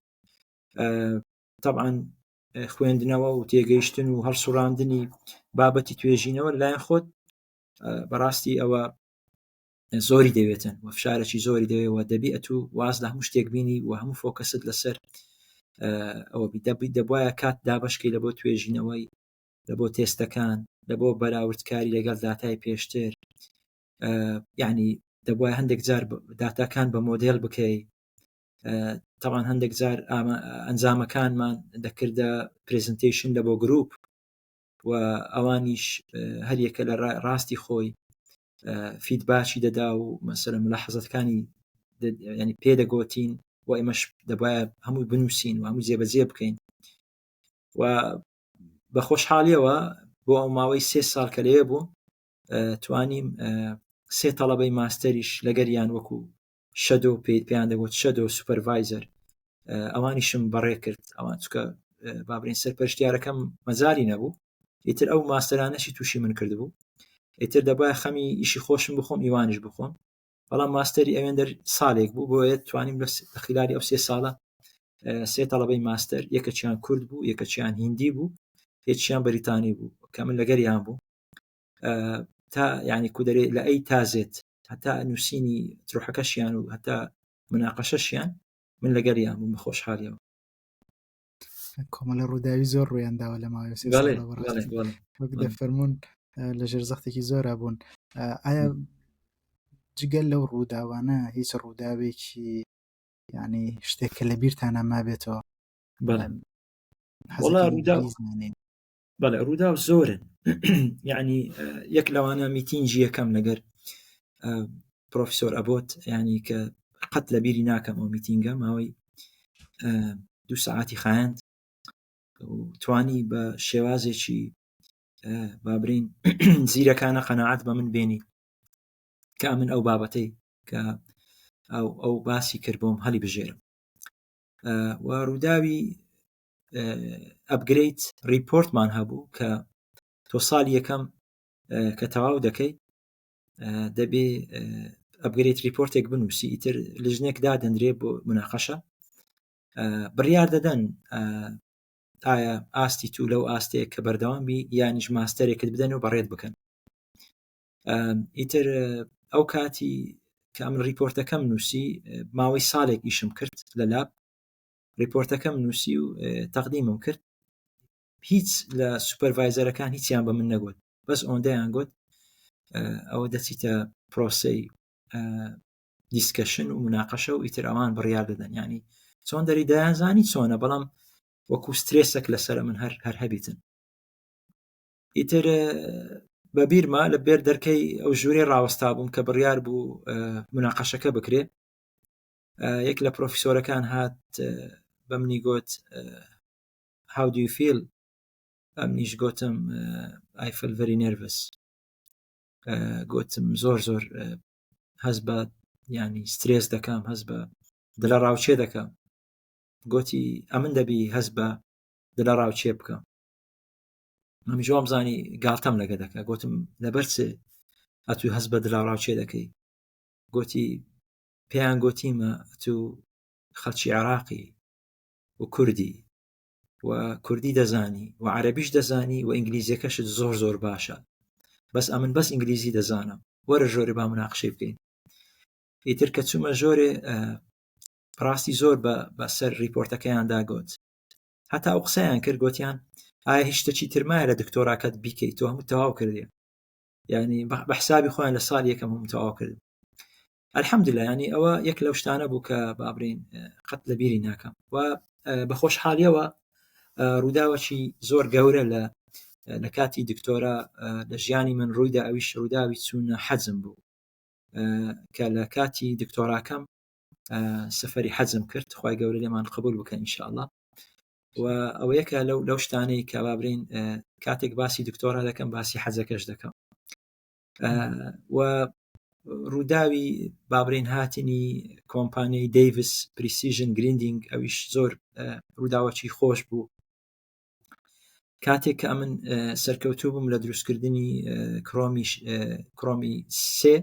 طبعا خوێندنەوە و تێگەیشتن و هەڵسوڕاندنی بابەتی توێژینەوە لەلایەن خۆت بەڕاستی ئەوە زۆری دەوێتن و فشارێکی زۆری دەوێت و دەبی ئەتوو واز لە هەموو شتێک بینی و هەموو فۆکەست لەسەر ئەوە بی. دەبوایە کات دابەشکەی لە بۆ توێژینەوەی لە بۆ تێستەکان لە بۆ بەراوردکاری لەگەڵ داتای پێشتر یعنی دەبواە هەندێک جار داتاکان بە مۆدێل بکەی تاوان هەندێک جار ئەنجامەکانمان دەکردە presentation لە بۆ گروپ و ئەوانیش هەریەکە لە ڕاستی خۆی feedback ی دەدا و مەسەلە ملاحەزەتەکانی ینی پێدەگوتین و ئێمەش دەبایە هەمووی بنووسین و هەموو جێبەجێ بکەین و بە خۆشحاڵیەوە بۆ ئەو ماوەی سێ ساڵ کە لەوێ بووم توانیم سێ تەڵەبەی ماستەریش لەگەریان وەکو shadow پێ پێیان دەگوت shadow supervisor ئەوانیشم بەڕێ کرد ئەوان چکە بابرین سەرپەرشتیارەکەم مەجای نەبوو ئیتر ئەو ماستەرانەشی تووشی من کردبوو ئیتر دەبایە خەمی ئیشی خۆشم بخۆم ئیوانش بخۆم بەڵام ماستەری ئەوێندەر ساڵێک بوو بۆیە توانیم لە خلالی ئەو سێ ساڵە سێ تەڵەبەی ماستەر یەکەچیان کورد بوو یەکەچیان هیندی بوو یەکیان بەریتانی بوو کە من لەگەریان بوو تا یعنی کودەرێ لە ئەی تازێت هەتا نووسینی تروحەکەشیان و هەتا مناقەشەشیان من لەگەریان بووم بە خۆشحالیەوە کۆمەڵە ڕووداوی زۆر ڕویان داوە لە ماوەی وەک دەفەرمونون لە ژێر زەختێکی زۆرا بوون ئایا جگەل لەو ڕووداوانە هیچ ڕووداوێکی ینی شتێک کە لە بیرتانە مابێتەوە بەڵێ ڕووداو زۆرن یعنی یەک لەوانە میتینجی یەکەم لەگەر پرۆفیسۆر ئەبۆت ینی کە قەت لە بیری ناکەم ئەو میتینگە ماوەی دوو سەعاتی خایەند توانی بە شێوازێکی بابرین زیرەکانە قەنەعات بە من بێنی کە من ئەو بابەتەی کە ئەو ئەو باسی کرد بۆم هەلی بژێرم و ڕووداوی upgrade report مان هەبوو کە تۆ ساڵی یەکەم کە تەواو دەکەی دەبێ upgrade report ێک بنووسی ئیتر لژنێک دادەندرێ بۆ مناقەشە بڕیار دەدەن ئایا ئاستی تو لەو ئاستەیە کە بەردەوام بی یانیش ماستەرێکت بدەن و بەڕێت بکەن ئیتر ئەو کاتی کە ئەمن report ەکەم نووسی ماوەی ساڵێک ئیشم کرد لە lab report ەکەم نووسی و تەقدیمم کرد هیچ لە supervisor ەکان هیچیان بە من نەگوت بەس ئەوەندەیان گوت ئەوە دەچیتە پرۆسەی discussion و مناقەشە و ئیتر ئەوان بڕیار دەدەن ینی چۆن دەری دەیانزانی چۆنە بەڵام وەکو سترێسێک لەسەر من هەر هەر هەبیتن ئیتر بە بیرمە لە بێر دەرکەی ئەو ژوورەی ڕاوەستا بووم کە بڕیار بوو مناقەشەکە بکرێ یەک لە پرۆفیسۆرەکان هات بە منی گوت how do you feel ئەمنیش گوتم I feel very nervous گوتم زۆر زۆر هەز بە ینی سترێس دەکەم هەز بە دلە ڕاوچێ دەکەم گوتی ئەمن دەبی هەز بە دلە ڕاوچێ بکەم ئەم جوام زانی گاڵتەم لەگە دەکە گوتم لەبەر چ ئەتو هەز بە دلە ڕاوچێ دەکەی گوتی پێیان گوتیمە ئەتو خەڵکی عێراقی و کوردی و کوردی دەزانی و عەربیش دەزانی و ئینگلیزیەکەشت زۆر زۆر باشە بەس ئەمن بەس ئینگلیزی دەزانم وەرە ژۆرێ با مناقشەی بکەین ئیتر کە چوومە ژۆرێ ڕاستی زۆر بە بەسەر ریپۆرتەکەیاندا گوت هەتا ئەو قسەیان کرد گوتیان ئایا هیچ شتێکی ترمایە لە دکتۆراکەت بیکەیت تۆ هەموو تەواو کردی ینی بە حسابی خۆیان لە ساڵ یەکەم هەموو تەواو کرد الحمدلله ینی ئەوە یەک لەو شتانە بوو کە بابرین قەت لە بیری ناکەم و بە خۆشحاڵیەوە ڕووداوەکی زۆر گەورە لە لە کاتی دکتۆرا لە ژیانی من ڕوویدا ئەویش ڕووداوی چوونە حەجم بوو کە لە کاتی دکتۆراکەم سەفەری حەجم کرد خی گەورە لێمان قبول بکە ئینشاءاللە و ئەوە یەکە لەو لەو شتانەی کە بابرین کاتێک باسی دکتۆرا دەکەم باسی حەزەکەش دەکەم و ڕووداوی بابرین هاتنی کۆمپانیای Davis Precision Grinding ئەویش زۆر ڕووداوەکی خۆش بوو کاتێک کە ئەمن سەرکەوتوو بووم لە دروستکردنی کرۆمی کرۆمی سێ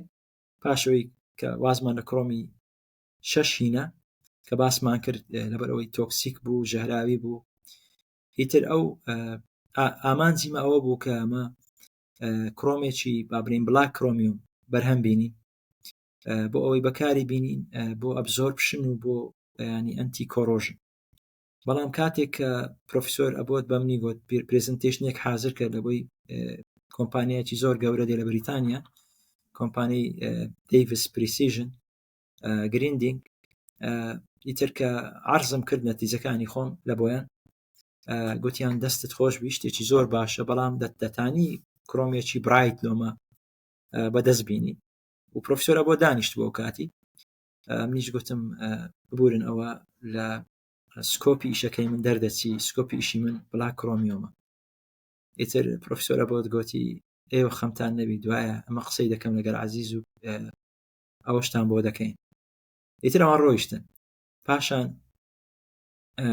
پاشەوەی کە وازمان لە کرۆمی شەش هینە کە باسمان کرد لەبەر ئەوەی toxic بوو ژەهراوی بوو ئیتر ئەو ئامانجیمە ئەوە بوو کە ئەمە کرۆمێکی با بڵێین black chromium بەرهەم بینین بۆ ئەوەی بەکاری بینین بۆ absorption و بۆ ینی anti corrosion. بەڵام کاتێک کە پرۆفیسۆر ئەبۆت بە منی گوت presentation ێک حاضر کرد لە بۆی کۆمپانیایکی زۆر گەورە دێ لە بریتانیا کۆمپانی Davis Precision Grinding ئیتر کە عرضم کرد نەتیجەکانی خۆم لە بۆیان گوتیان دەستت خۆش بی شتێکی زۆر باشە بەڵام دەتانی کرۆمێکی bright لۆمە بەدەست بینی و پرۆفسۆرە بۆ دانیشت بۆ کاتی منیش گوتم ببورن ئەوە لە scope ی ئیشەکەی من دەردەچی scope ی ئیشی من black chromium ە ئیتر پرۆفسۆرە بۆت گوتی ئێوە خەمتان نەبی دوایە ئەمە قسەی دەکەم لەگەر عزیز و ئەوەشتان بۆ دەکەین ئیتر ئەوان ڕۆیشتن پاشان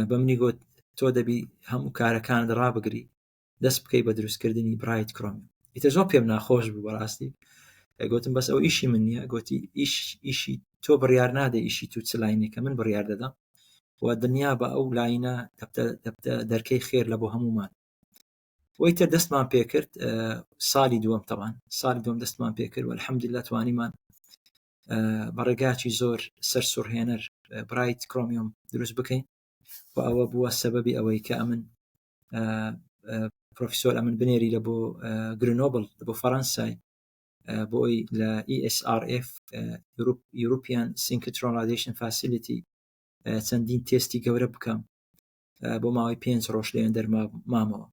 بە منی گوت تۆ دەبی هەموو کارەکانت ڕابگری دەست بکەی بە دروستکردنی bright chromium ئیتر زۆر پێم ناخۆش بوو بەڕاستی گوتم بەس ئەو ئیشی من نییە گوتی ئیش ئیشی تۆ بڕیار نادە ئیشی تو چ line ێکە من بڕیار دەدەم و دنیا بە ئەو line ە دەبتە دەبتە دەرکەی خێر لە بۆ هەمومان وەی تر دەستمان پێکرد سالی دووەم تەوان سالی دووەم دەستمان پێکرد و الحمدلله توانیمان بە ڕێگاکی زۆر سەر سوڕهێنەر bright chromium دروست بکەین و ئەوە بووە سەبەبی ئەوەی کە ئەمن پرۆفیسۆر ئەمن بنێری لە بۆ گرنۆبل بۆ فەەنسای بۆی لە ESRF European Synchrotron Radiation Facility چەندین تێستی گەورە بکەم بۆ ماوەی پێنج ڕۆژ لێن دەرمامەوە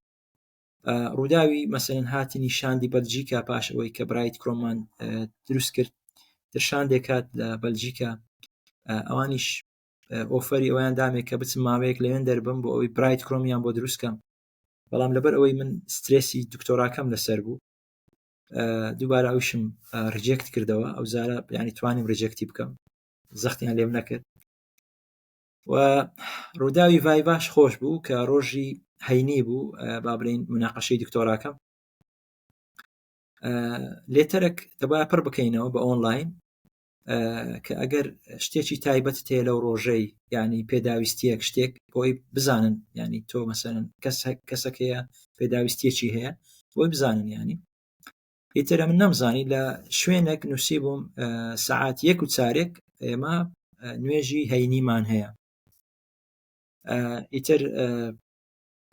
ڕووداوی مەسەن هاتنی شاندی بەلجیکا پاش ئەوەی کە bright chrome مان دروست کرد تر شاندێک هات لە بەلجیکا ئەوانیش offer ی ئەویان دامێک کە بچم ماوەیەک لەوێن دەربم بۆ ئەوەی bright chrome یان بۆ دروستکەم بەڵام لەبەر ئەوەی من سترێسی دکتۆراکەم لەسەر بوو دووبارە ئەوشم reject کردەوە ئەو جارە ینی توانیم reject ی بکەم زەختیان لێم نەکرد و ڕووداوی viva ش خۆش بوو کە ڕۆژی هەینی بوو با بڵین مناقەشەی دکتۆراکەم letter ێک دەبا پڕ بکەینەوە بە ئۆنلاین کە ئەگەر شتێکی تایبەت تێ لەو ڕۆژەی ینی پێداویستیەک شتێک بۆی بزانن ینی تۆ مەسەن کەس کەسەکەیە پێداویستیەکی هەیە بۆی بزانن ینی ئیتر من نەمزانی لە شوێنێک نووسی بووم سەعات یەک و چارێک ئێمە نوێژی هەینیمان هەیە ئیتر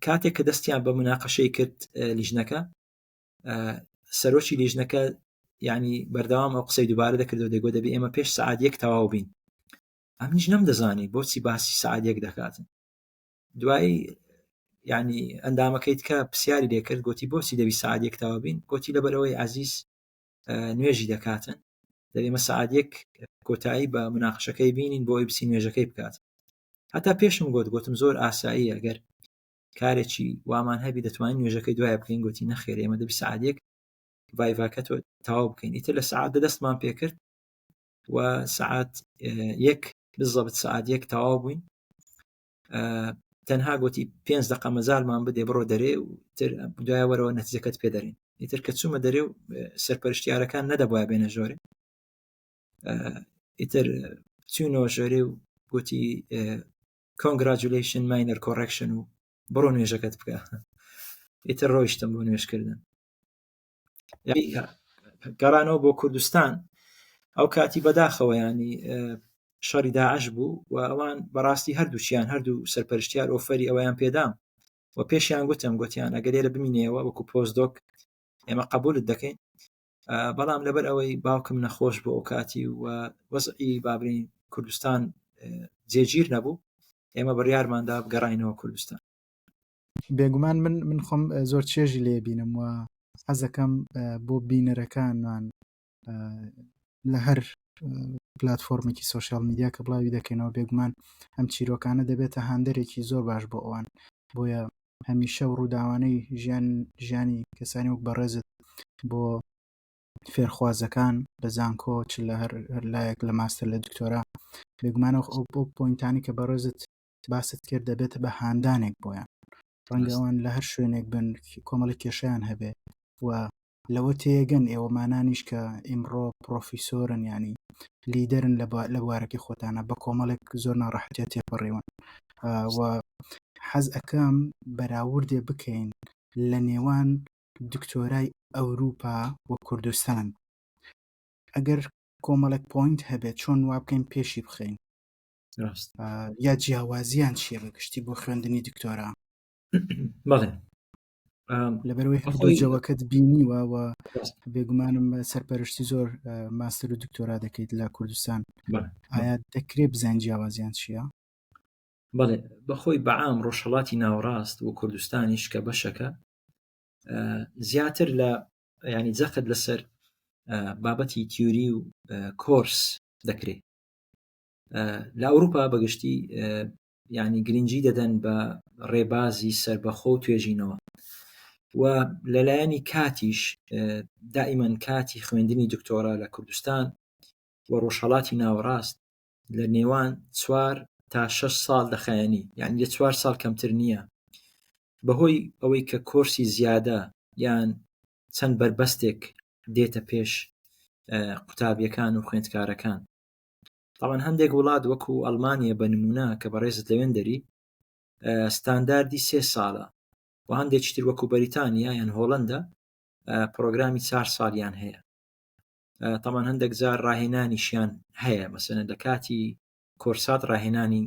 کاتێک کە دەستیان بە مناقەشەی کرد لیژنەکە سەرۆکی لیژنەکە ینی بەردەوام ئەو قسەی دووبارە دەکردەوە دەگۆ دەبی ئێمە پێش سعات یەک تەواو بین ئەمنیش نەمدەزانی بۆچی باسی سعات یەک دەکاتن دوایی ینی ئەندامەکەیت کە پرسیاری لێکرد گوتی بۆچی دەبی سعات یەک تەواو بین گوتی لەبەرەوەی عزیز نوێژی دەکاتن دەبێمە سعات یەک کۆتایی بە مناقشەکەی بینین بۆ ئەوی بچی نوێژەکەی بکات هەتا پێشم گوت گوتم زۆر ئاسایی ئەگەر کارێکی وامان هەبی دەتوانین نوێژەکەی دوای بکەین گوتی نەخێر ئێمە دەبی سعات یەک viva کە تۆ تەواو بکەین ئیتر لە سعات دەستمان پێکرد و سعات یەک بزەبت سعات یەک تەواو بووین تەنها گوتی پێنج دقە مەجالمان بدێ بڕۆ دەرێ و تر دوای وەرەوە نەتیجەکەت پێ دەرێن ئیتر کە چوومە دەرێ و سەرپەرشتیارەکان نەدەبواە بێنە ژۆرێ ئیتر چوونەوە ژۆرێ و گوتی congratulation minor correction و بڕۆ نوێژەکەت بکە ئیتر ڕۆیشتم بۆ نوێژکردن گەڕانەوە بۆ کوردستان ئەو کاتی بەداخەوە ینی شەڕی داعش بوو و ئەوان بەڕاستی هەردووچیان هەردوو سەرپەرشتیار offer ی ئەویان پێدام و پێشیان گوتم گوتیان ئەگەر لێرە بمینەوە وەکو postdoc ئێمە قبولت دەکەین بەڵام لەبەر ئەوەی باوکم نەخۆش بۆ ئەو کاتی و وەزعی بابرین کوردستان جێگیر نەبوو ئێمە بڕیارماندا بگەڕینەوە کوردستان بێگومان من من خۆم زۆر چێژی لێ بینم و حەزەکەم بۆ بینەرەکانمان لە هەر پلتفۆرمێکی social media کە بڵاوی دەکەینەوە بێگومان ئەم چیرۆکانە دەبێتە هاندەرێکی زۆر باش بۆ ئەوان بۆیە هەمیشە و ڕووداوانەی ژیان ژیانی کەسانی وەک بەڕێزت بۆ فێرخوازەکان لە زانکۆ چ لە هەر لایەک لە ماستەر لە دکتۆرا بێگومانەوە ئەو بۆ point انی کە بەڕێزت باست کرد دەبێت بە هاندانێک بۆیان ڕەنگە ئەوان لە هەر شوێنێک بن کۆمەڵی کێشیان هەبێ و لەوە تێگەن ئێوەمانانیش کە ئیمڕۆ پرۆفیسۆرن ینی leader ن لە بوارەکەی خۆتانە بە کۆمەڵێک زۆر ناڕەحەتە تێپەڕیون و حەز ئەەکەم بەراوردێ بکەین لە نێوان دکتۆرای ئەوروپا و کوردستان ئەگەر کۆمەڵێک point هەبێت چۆن وا بکەین پێشی بخەین. ڕاست یا جیاوازیان چییە بە گشتی بۆ خوێندنی دکتۆرا؟ بەڵێ لەبەرەوەی هەردوو جەوەکەت بینیوە و بێگومانم سەرپەرشتی زۆر ماستەر و دکتۆرا دەکەیت لە کوردستان ئایا دەکرێت بزانین جیاوازیان چییە؟ بەڵێ بەخۆی بەعام ڕۆژهڵاتی ناوەڕاست و کوردستانیش کە بەشەکە زیاتر لە ینی جەخت لەسەر بابەتی تیوری و کۆرس دەکرێت لە ئەوروپا بەگشتی ینی گرنگی دەدەن بە ڕێبازی سربەخۆ و توێژینەوە و لەلایەنی کاتیش دائیمەن کاتی خوێندنی دکتۆرا لە کوردستان و ڕۆژهڵاتی ناوەڕاست لە نێوان چوار تا شەش ساڵ دەخایەنی یعنی لە چوار ساڵ کەمتر نییە بەهۆی ئەوەی کە کۆرسی زیادە یان چەند بەربەستێک دێتە پێش قوتابیەکان و خوێندکارەکان تاوان هەندێک وڵات وەکو ئەڵمانیا بە نمونە کە بەڕێزت لەوێن دەری ستانداردی سێ ساڵە و هەندێکی تر وەکو بەریتانیا یان هۆڵندا پرۆگرامی چار ساڵیان هەیە تاوان هەندێک جار ڕاهێنانیشیان هەیە مەسەنە لە کاتی کۆرسات ڕاهێنانی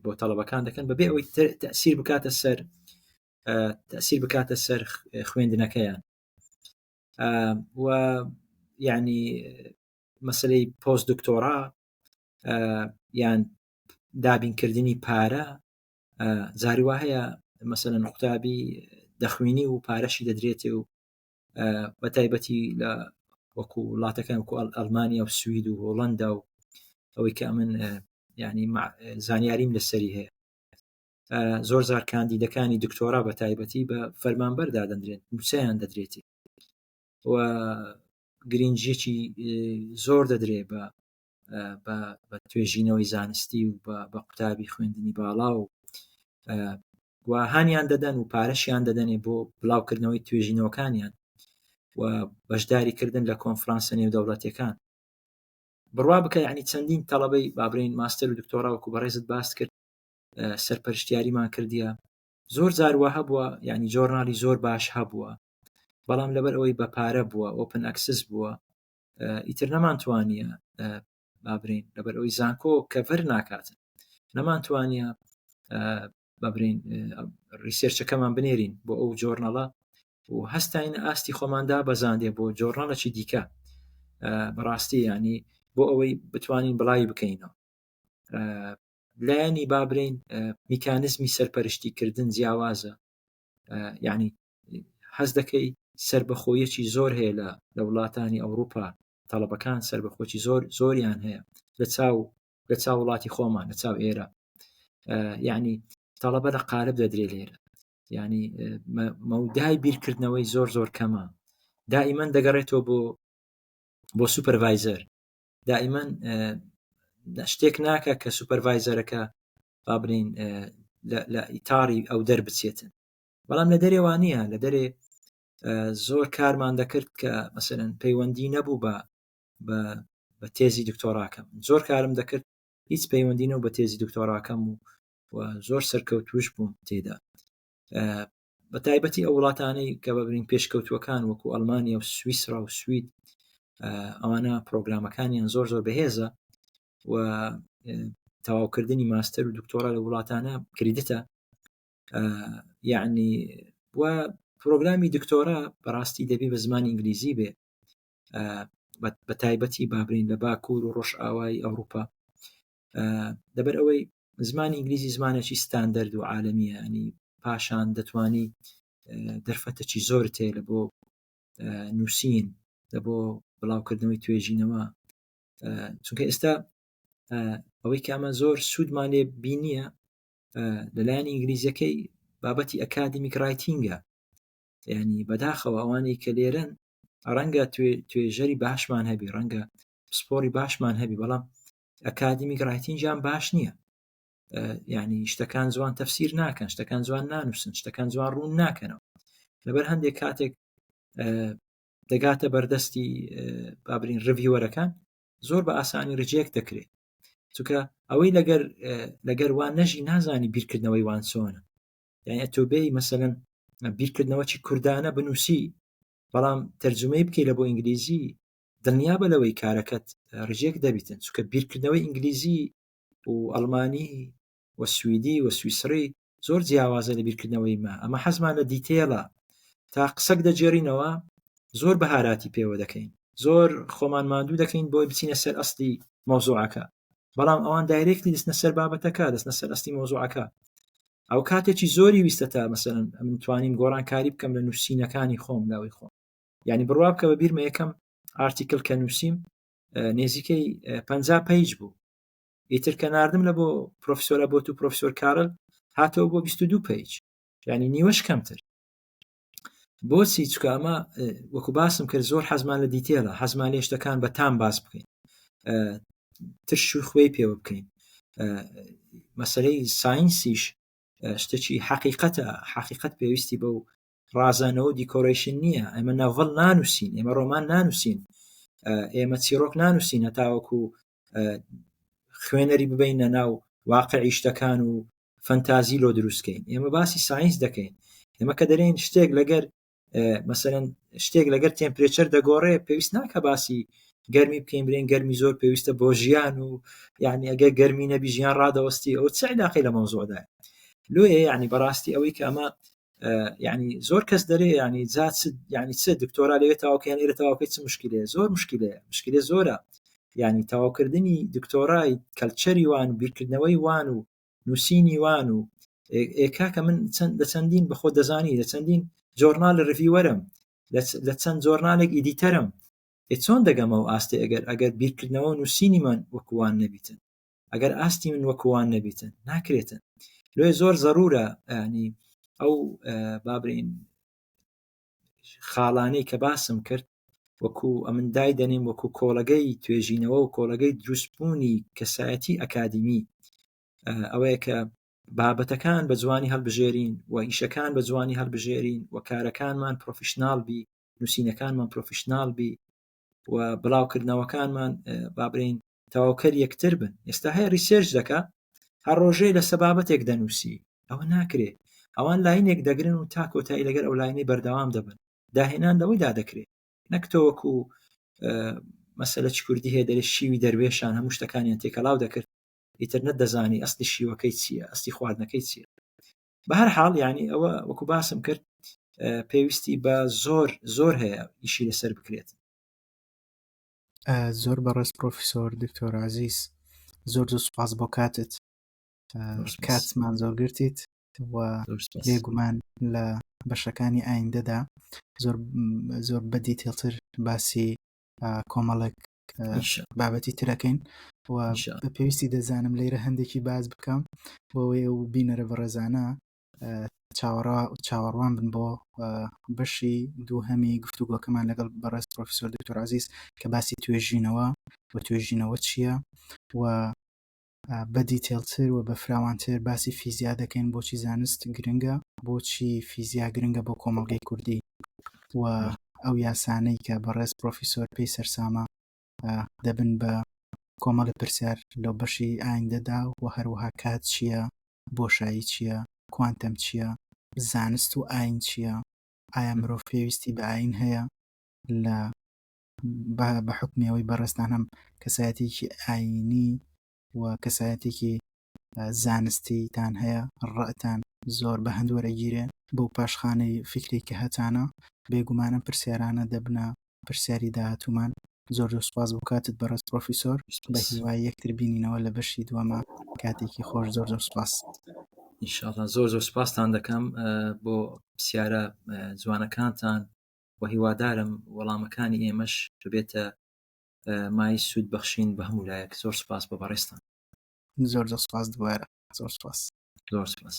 بۆ تەڵەبەکان دەکەن بەبێ ئەوەی تەسیر بکاتە سەر تەسیر بکاتە سەر خوێندنەکەیان و یعنی مەسلەی پۆست دکتۆرا یان دابینکردنی پارە جاری وا هەیە مەسەلەن قوتابی دەخوێنی و پارەشی دەدرێتێ و بە تایبەتی لە وەکو وڵاتەکان وەکو ئەلمانیا و سوید و هۆڵندا و ئەوەی کە ئەمن ینی زانیاریم لەسەری هەیە زۆر زار کاندیدەکانی دکتۆرا بە تایبەتی بە فەرمانبەر دادەندرێن موچەیان دەدرێتی و گرنگیەکی زۆر دەدرێ بە بە توێژینەوەی زانستی و بە قوتابی خوێندنی باڵا و و هانیان دەدەن و پارەشیان دەدەنێ بۆ بڵاوکردنەوەی توێژینەوەکانیان و بەشداریکردن لە کۆنفرانسە نێودەوڵەتیەکان بڕوا بکە یعنی چەندین تەڵەبەی بابرین ماستەر و دکتۆرا وەکو بەڕێزت باست کرد سەرپەرشتیاریمان کردیە زۆر جار وە هەبووە یعنی journal ی زۆر باش هەبووە بەڵام لەبەر ئەوەی بە پارە بووە open access بووە ئیتر نەمانتوانیە بابرین لەبەر ئەوی زانکۆ cover ناکاتن نەمانتوانیە بابرین research ەکەمان بنێرین بۆ ئەو journal ە و هەستین ئاستی خۆماندا بەزاندێ بۆ journal ەکی دیکە بەڕاستی ینی بۆ ئەوەی بتوانین بڵاوی بکەینەوە لایەنی بابرین میکانزمی سەرپەرشتیکردن جیاوازە یعنی حەز دەکەی سربەخۆیەکی زۆر هەیە لە لە وڵاتانی ئەوروپا تەڵەبەکان سربەخۆکی زۆر زۆریان هەیە لە چاو لە چاو وڵاتی خۆمان لە چاو ئێرە یعنی تەڵەبە لە قالب دەدرێ لێرە یعنی مەودای بیرکردنەوەی زۆر زۆر کەمە دائیمەن دەگەڕێتەوە بۆ بۆ supervisor دائیمەن شتێک ناکە کە supervisor ەکە با بڵین لە ئیتاری ئەو دەربچێتن بەڵام لە دەرێ وانە لە دەرێ زۆر کارمان دەکرد کە مەسەرەن پەیوەندی نەبوو بە بە تێزی دکتۆراکەم زۆر کارم دەکرد هیچ پەیوەندی نەبوو بە تێزی دکتۆراکەم و و زۆر سەرکەوتوش بووم تێدا بە تایبەتی ئەو وڵاتانەی کە بەبرین پێشکەوتووەکان وەکو ئەلمانیا و سویسرا و سوید ئەوانە پرۆگرامەکانیان زۆر زۆر بەهێزە و تەواوکردنی ماستەر و دکتۆرا لە وڵاتانە credit ە یعنی و پرۆگرامی دکتۆرا بەڕاستی دەبی بە زمانی ئینگلیزی بێ بە تایبەتی بابرین لە باکوور و ڕۆژئاوای ئەوروپا لەبەر ئەوەی زمانی ئینگلیزی زمانێکی ستاندەرد و عالەمیە ینی پاشان دەتوانی دەرفەتەکی زۆر تێ لە بۆ نووسین لە بۆ بڵاوکردنەوەی توێژینەوە چونکە ئێستا ئەوەی کە ئەمە زۆر سوودمان لێ بینیە لەلایەن ئینگلیزیەکەی بابەتی academic writing ە ینی بەداخەوە ئەوانەی کە لێرن ڕەنگە توێژەری باشمان هەبی ڕەنگە پسپۆری باشمان هەبی بەڵام academic writing یان باش نییە یعنی شتەکان جوان تەفسیر ناکەن شتەکان جوان نانووسن شتەکان جوان ڕوون ناکەنەوە لەبەر هەندێک کاتێک دەگاتە بەردەستی بابرین reviewer ەکان زۆر بە ئاسانی reject دەکرێت چونکە ئەوەی لەگەر لەگەر وان نەژی نازانی بیرکردنەوەی وان چۆنە یعنی ئەتۆ بێی مەسەلەن بیرکردنەوەی کوردانە بنووسی بەڵام تەرجمەی بکەی لە بۆ ئینگلیزی دڵنیابە لەوەی کارەکەت reject دەبیتن چونکە بیرکردنەوەی ئینگلیزی. و ئەڵمانی و سویدی و سویسری زۆر جیاوازە لە بیرکردنەوەی مە ئەمە حەزمان لە detail ە تا قسەک دەگێڕینەوە زۆر بەهاراتی پێوە دەکەین زۆر خۆمان ماندوو دەکەین بۆی بچینە سەر ئەسلی مەوزوعەکە بەڵام ئەوان directly دەچنە سەر بابەتەکە دەچنە سەر ئەسلی مەوزوعەکە ئەو کاتێکی زۆری ویستە تا مەسەلەن ئەمن توانیم گۆڕانکاری بکەم لە نووسینەکانی خۆم لاوی خۆم یعنی بڕوا بکە بە بیرمە یەکەم article کە نووسیم نێزیکەی 50 page بوو ئیتر کە ناردم لە بۆ پرۆفسۆرە بۆ تو پرۆفسۆر کارل هاتەوە بۆ 22 page یعنی نیوەش کەمتر بۆچی چکە ئەمە وەکو باسم کرد زۆر حەزمان لە detail ە حەزمان لێ شتەکان بە تام باس بکەین ترش و خوێی پێوە بکەین مەسلەی ساینسیش شتێکی حەقیقەتە حەقیقەت پێویستی بە و ڕازانەوە decoration نییە ئێمە novel نانووسین ئێمە ڕۆمان نانووسین ئێمە چیرۆک نانووسین هەتاوەکو خوێنەری ببینە ناو واقعی شتەکان و فەنتازی لۆ دروستکەین ئێمە باسی ساینس دەکەین ئێمە کە دەرێن شتێک لەگەر مەسەرەن شتێک لەگەر temperature دەگۆڕێ پێویست ناکە باسی گەرمی بکەین برێن گەرمی زۆر پێویستە بۆ ژیان و یعنی ئەگەر گەرمی نەبی ژیان ڕادەوەستی ئەو چ علاقی لە مەوزوعدا لۆیە یعنی بەڕاستی ئەوەی کە ئەمە یعنی زۆر کەس دەرێ یعنی جا یعنی چ دکتۆرا لەوێ تاوکەیان ئێرە تاوکەی چ مشکلەیە زۆر مشکلەیە مشکلە زۆرە یعنی تەواوکردنی دکتۆرای کەلچەری وان و بیرکردنەوەی وان و نووسینی وان و کاکە من چەند لە چەندین بەخۆ دەزانی لە چەندین journal reviewer م لە چەند journal ێک editor م ئێ چۆن دەگەمەوە ئاستێ ئەگەر ئەگەر بیرکردنەوە نووسینی من وەکووان نەبیتن ئەگەر ئاستی من وەکووان نەبیتن ناکرێتن لۆیە زۆر زەرورە ینی ئەو بابرین خاڵانەی کە باسم کرد وەکو ئەمن دای دەنێم وەکو کۆڵەگەی توێژینەوە و کۆڵەگەی دروستبوونی کەسایەتی ئەکادیمی ئەوەیە کە بابەتەکان بە جوانی هەڵبژێرین و ئیشەکان بە جوانی هەڵبژێرین و کارەکانمان professional بی نووسینەکانمان professional بی و بڵاوکردنەوەکانمان بابرین تەواوکەر یەکتر بن ئێستا هەیە research دەکا هەر ڕۆژەی لە سەبابەتێک دەنووسی ئەوە ناکرێ ئەوان line ێک دەگرن و تا کۆتایی لەگەر ئەو line ەی بەردەوام دەبن داهێنان لەوەیدا دەکرێت نەک تۆ وەکو مەسەلە چ کوردی هەیە دەرێ شیوی دەروێشان هەموو شتەکانیان تێکەڵاو دەکرد ئیتر نەتدەزانی ئەسلی شیوەکەی چییە ئەستی خواردنەکەی چییە بە هەر حاڵ یعنی ئەوە وەکو باسم کرد پێویستی بە زۆر زۆر هەیە ئیشی لەسەر بکرێت زۆر بەڕێز پرۆفیسۆر دکتۆر عزیز زۆر زۆر سوپاس بۆ کاتت کاتمان زۆر گرتیت و بێگومان لە بەشەکانی ئایندەدا زۆر زۆر بە detail تر باسی کۆمەڵێک بابەتی ترەکەین و بە پێویستی دەزانم لێرە هەندێکی باز بکەم بۆەوەی ئەو بینەرە بەڕێزانە چاوەڕا چاوەڕوان بن بۆ بەشی دووهەمی گفتوگۆکەمان لەگەڵ بەڕێز پرۆفیسۆر دکتۆر عزیز کە باسی توێژینەوە و توێژینەوە چییە و بە detail تر و بە فراوانتر باسی فیزیا دەکەین بۆچی زانست گرنگە بۆچی فیزیا گرنگە بۆ کۆمەڵگەی کوردی و ئەو یاسانەی کە بەڕێز پرۆفیسۆر پێی سەرسامە دەبن بە کۆمەڵی پرسیار لەو بەشی ئایندەدا و هەروەها کات چییە بۆشایی چییە کوانتەم چییە زانست و ئاین چییە ئایا مرۆڤ پێویستی بە ئاین هەیە لە بە حوکمی ئەوەی بەڕێزتان هەم کەسایەتێکی ئاینی و کەسایەتێکی زانستیتان هەیە ڕەتان زۆر بە هەند وەرەگیرێ بەو پاشخانەی فیکری کە هەتانە بێگومان ئەم پرسیارانە دەبنە پرسیاری داهاتوومان زۆر زۆر سوپاس بۆ کاتت بەڕێز پرۆفیسۆر بە هیوای یەکتر بینینەوە لە بەشی دووەما کاتێکی خۆش زۆر زۆر سوپاس ئینشاءاللە زۆر زۆر سوپاستان دەکەم بۆ پرسیارە جوانەکانتان و هیوادارم وەڵامەکانی ئێمەش ببێتە مای سوود بەخشین بە هەموو لایەک زۆر سوپاس بۆ بەڕێزتان زۆر زۆر سوپاس دووبارە زۆر سوپاس زۆر سوپاس.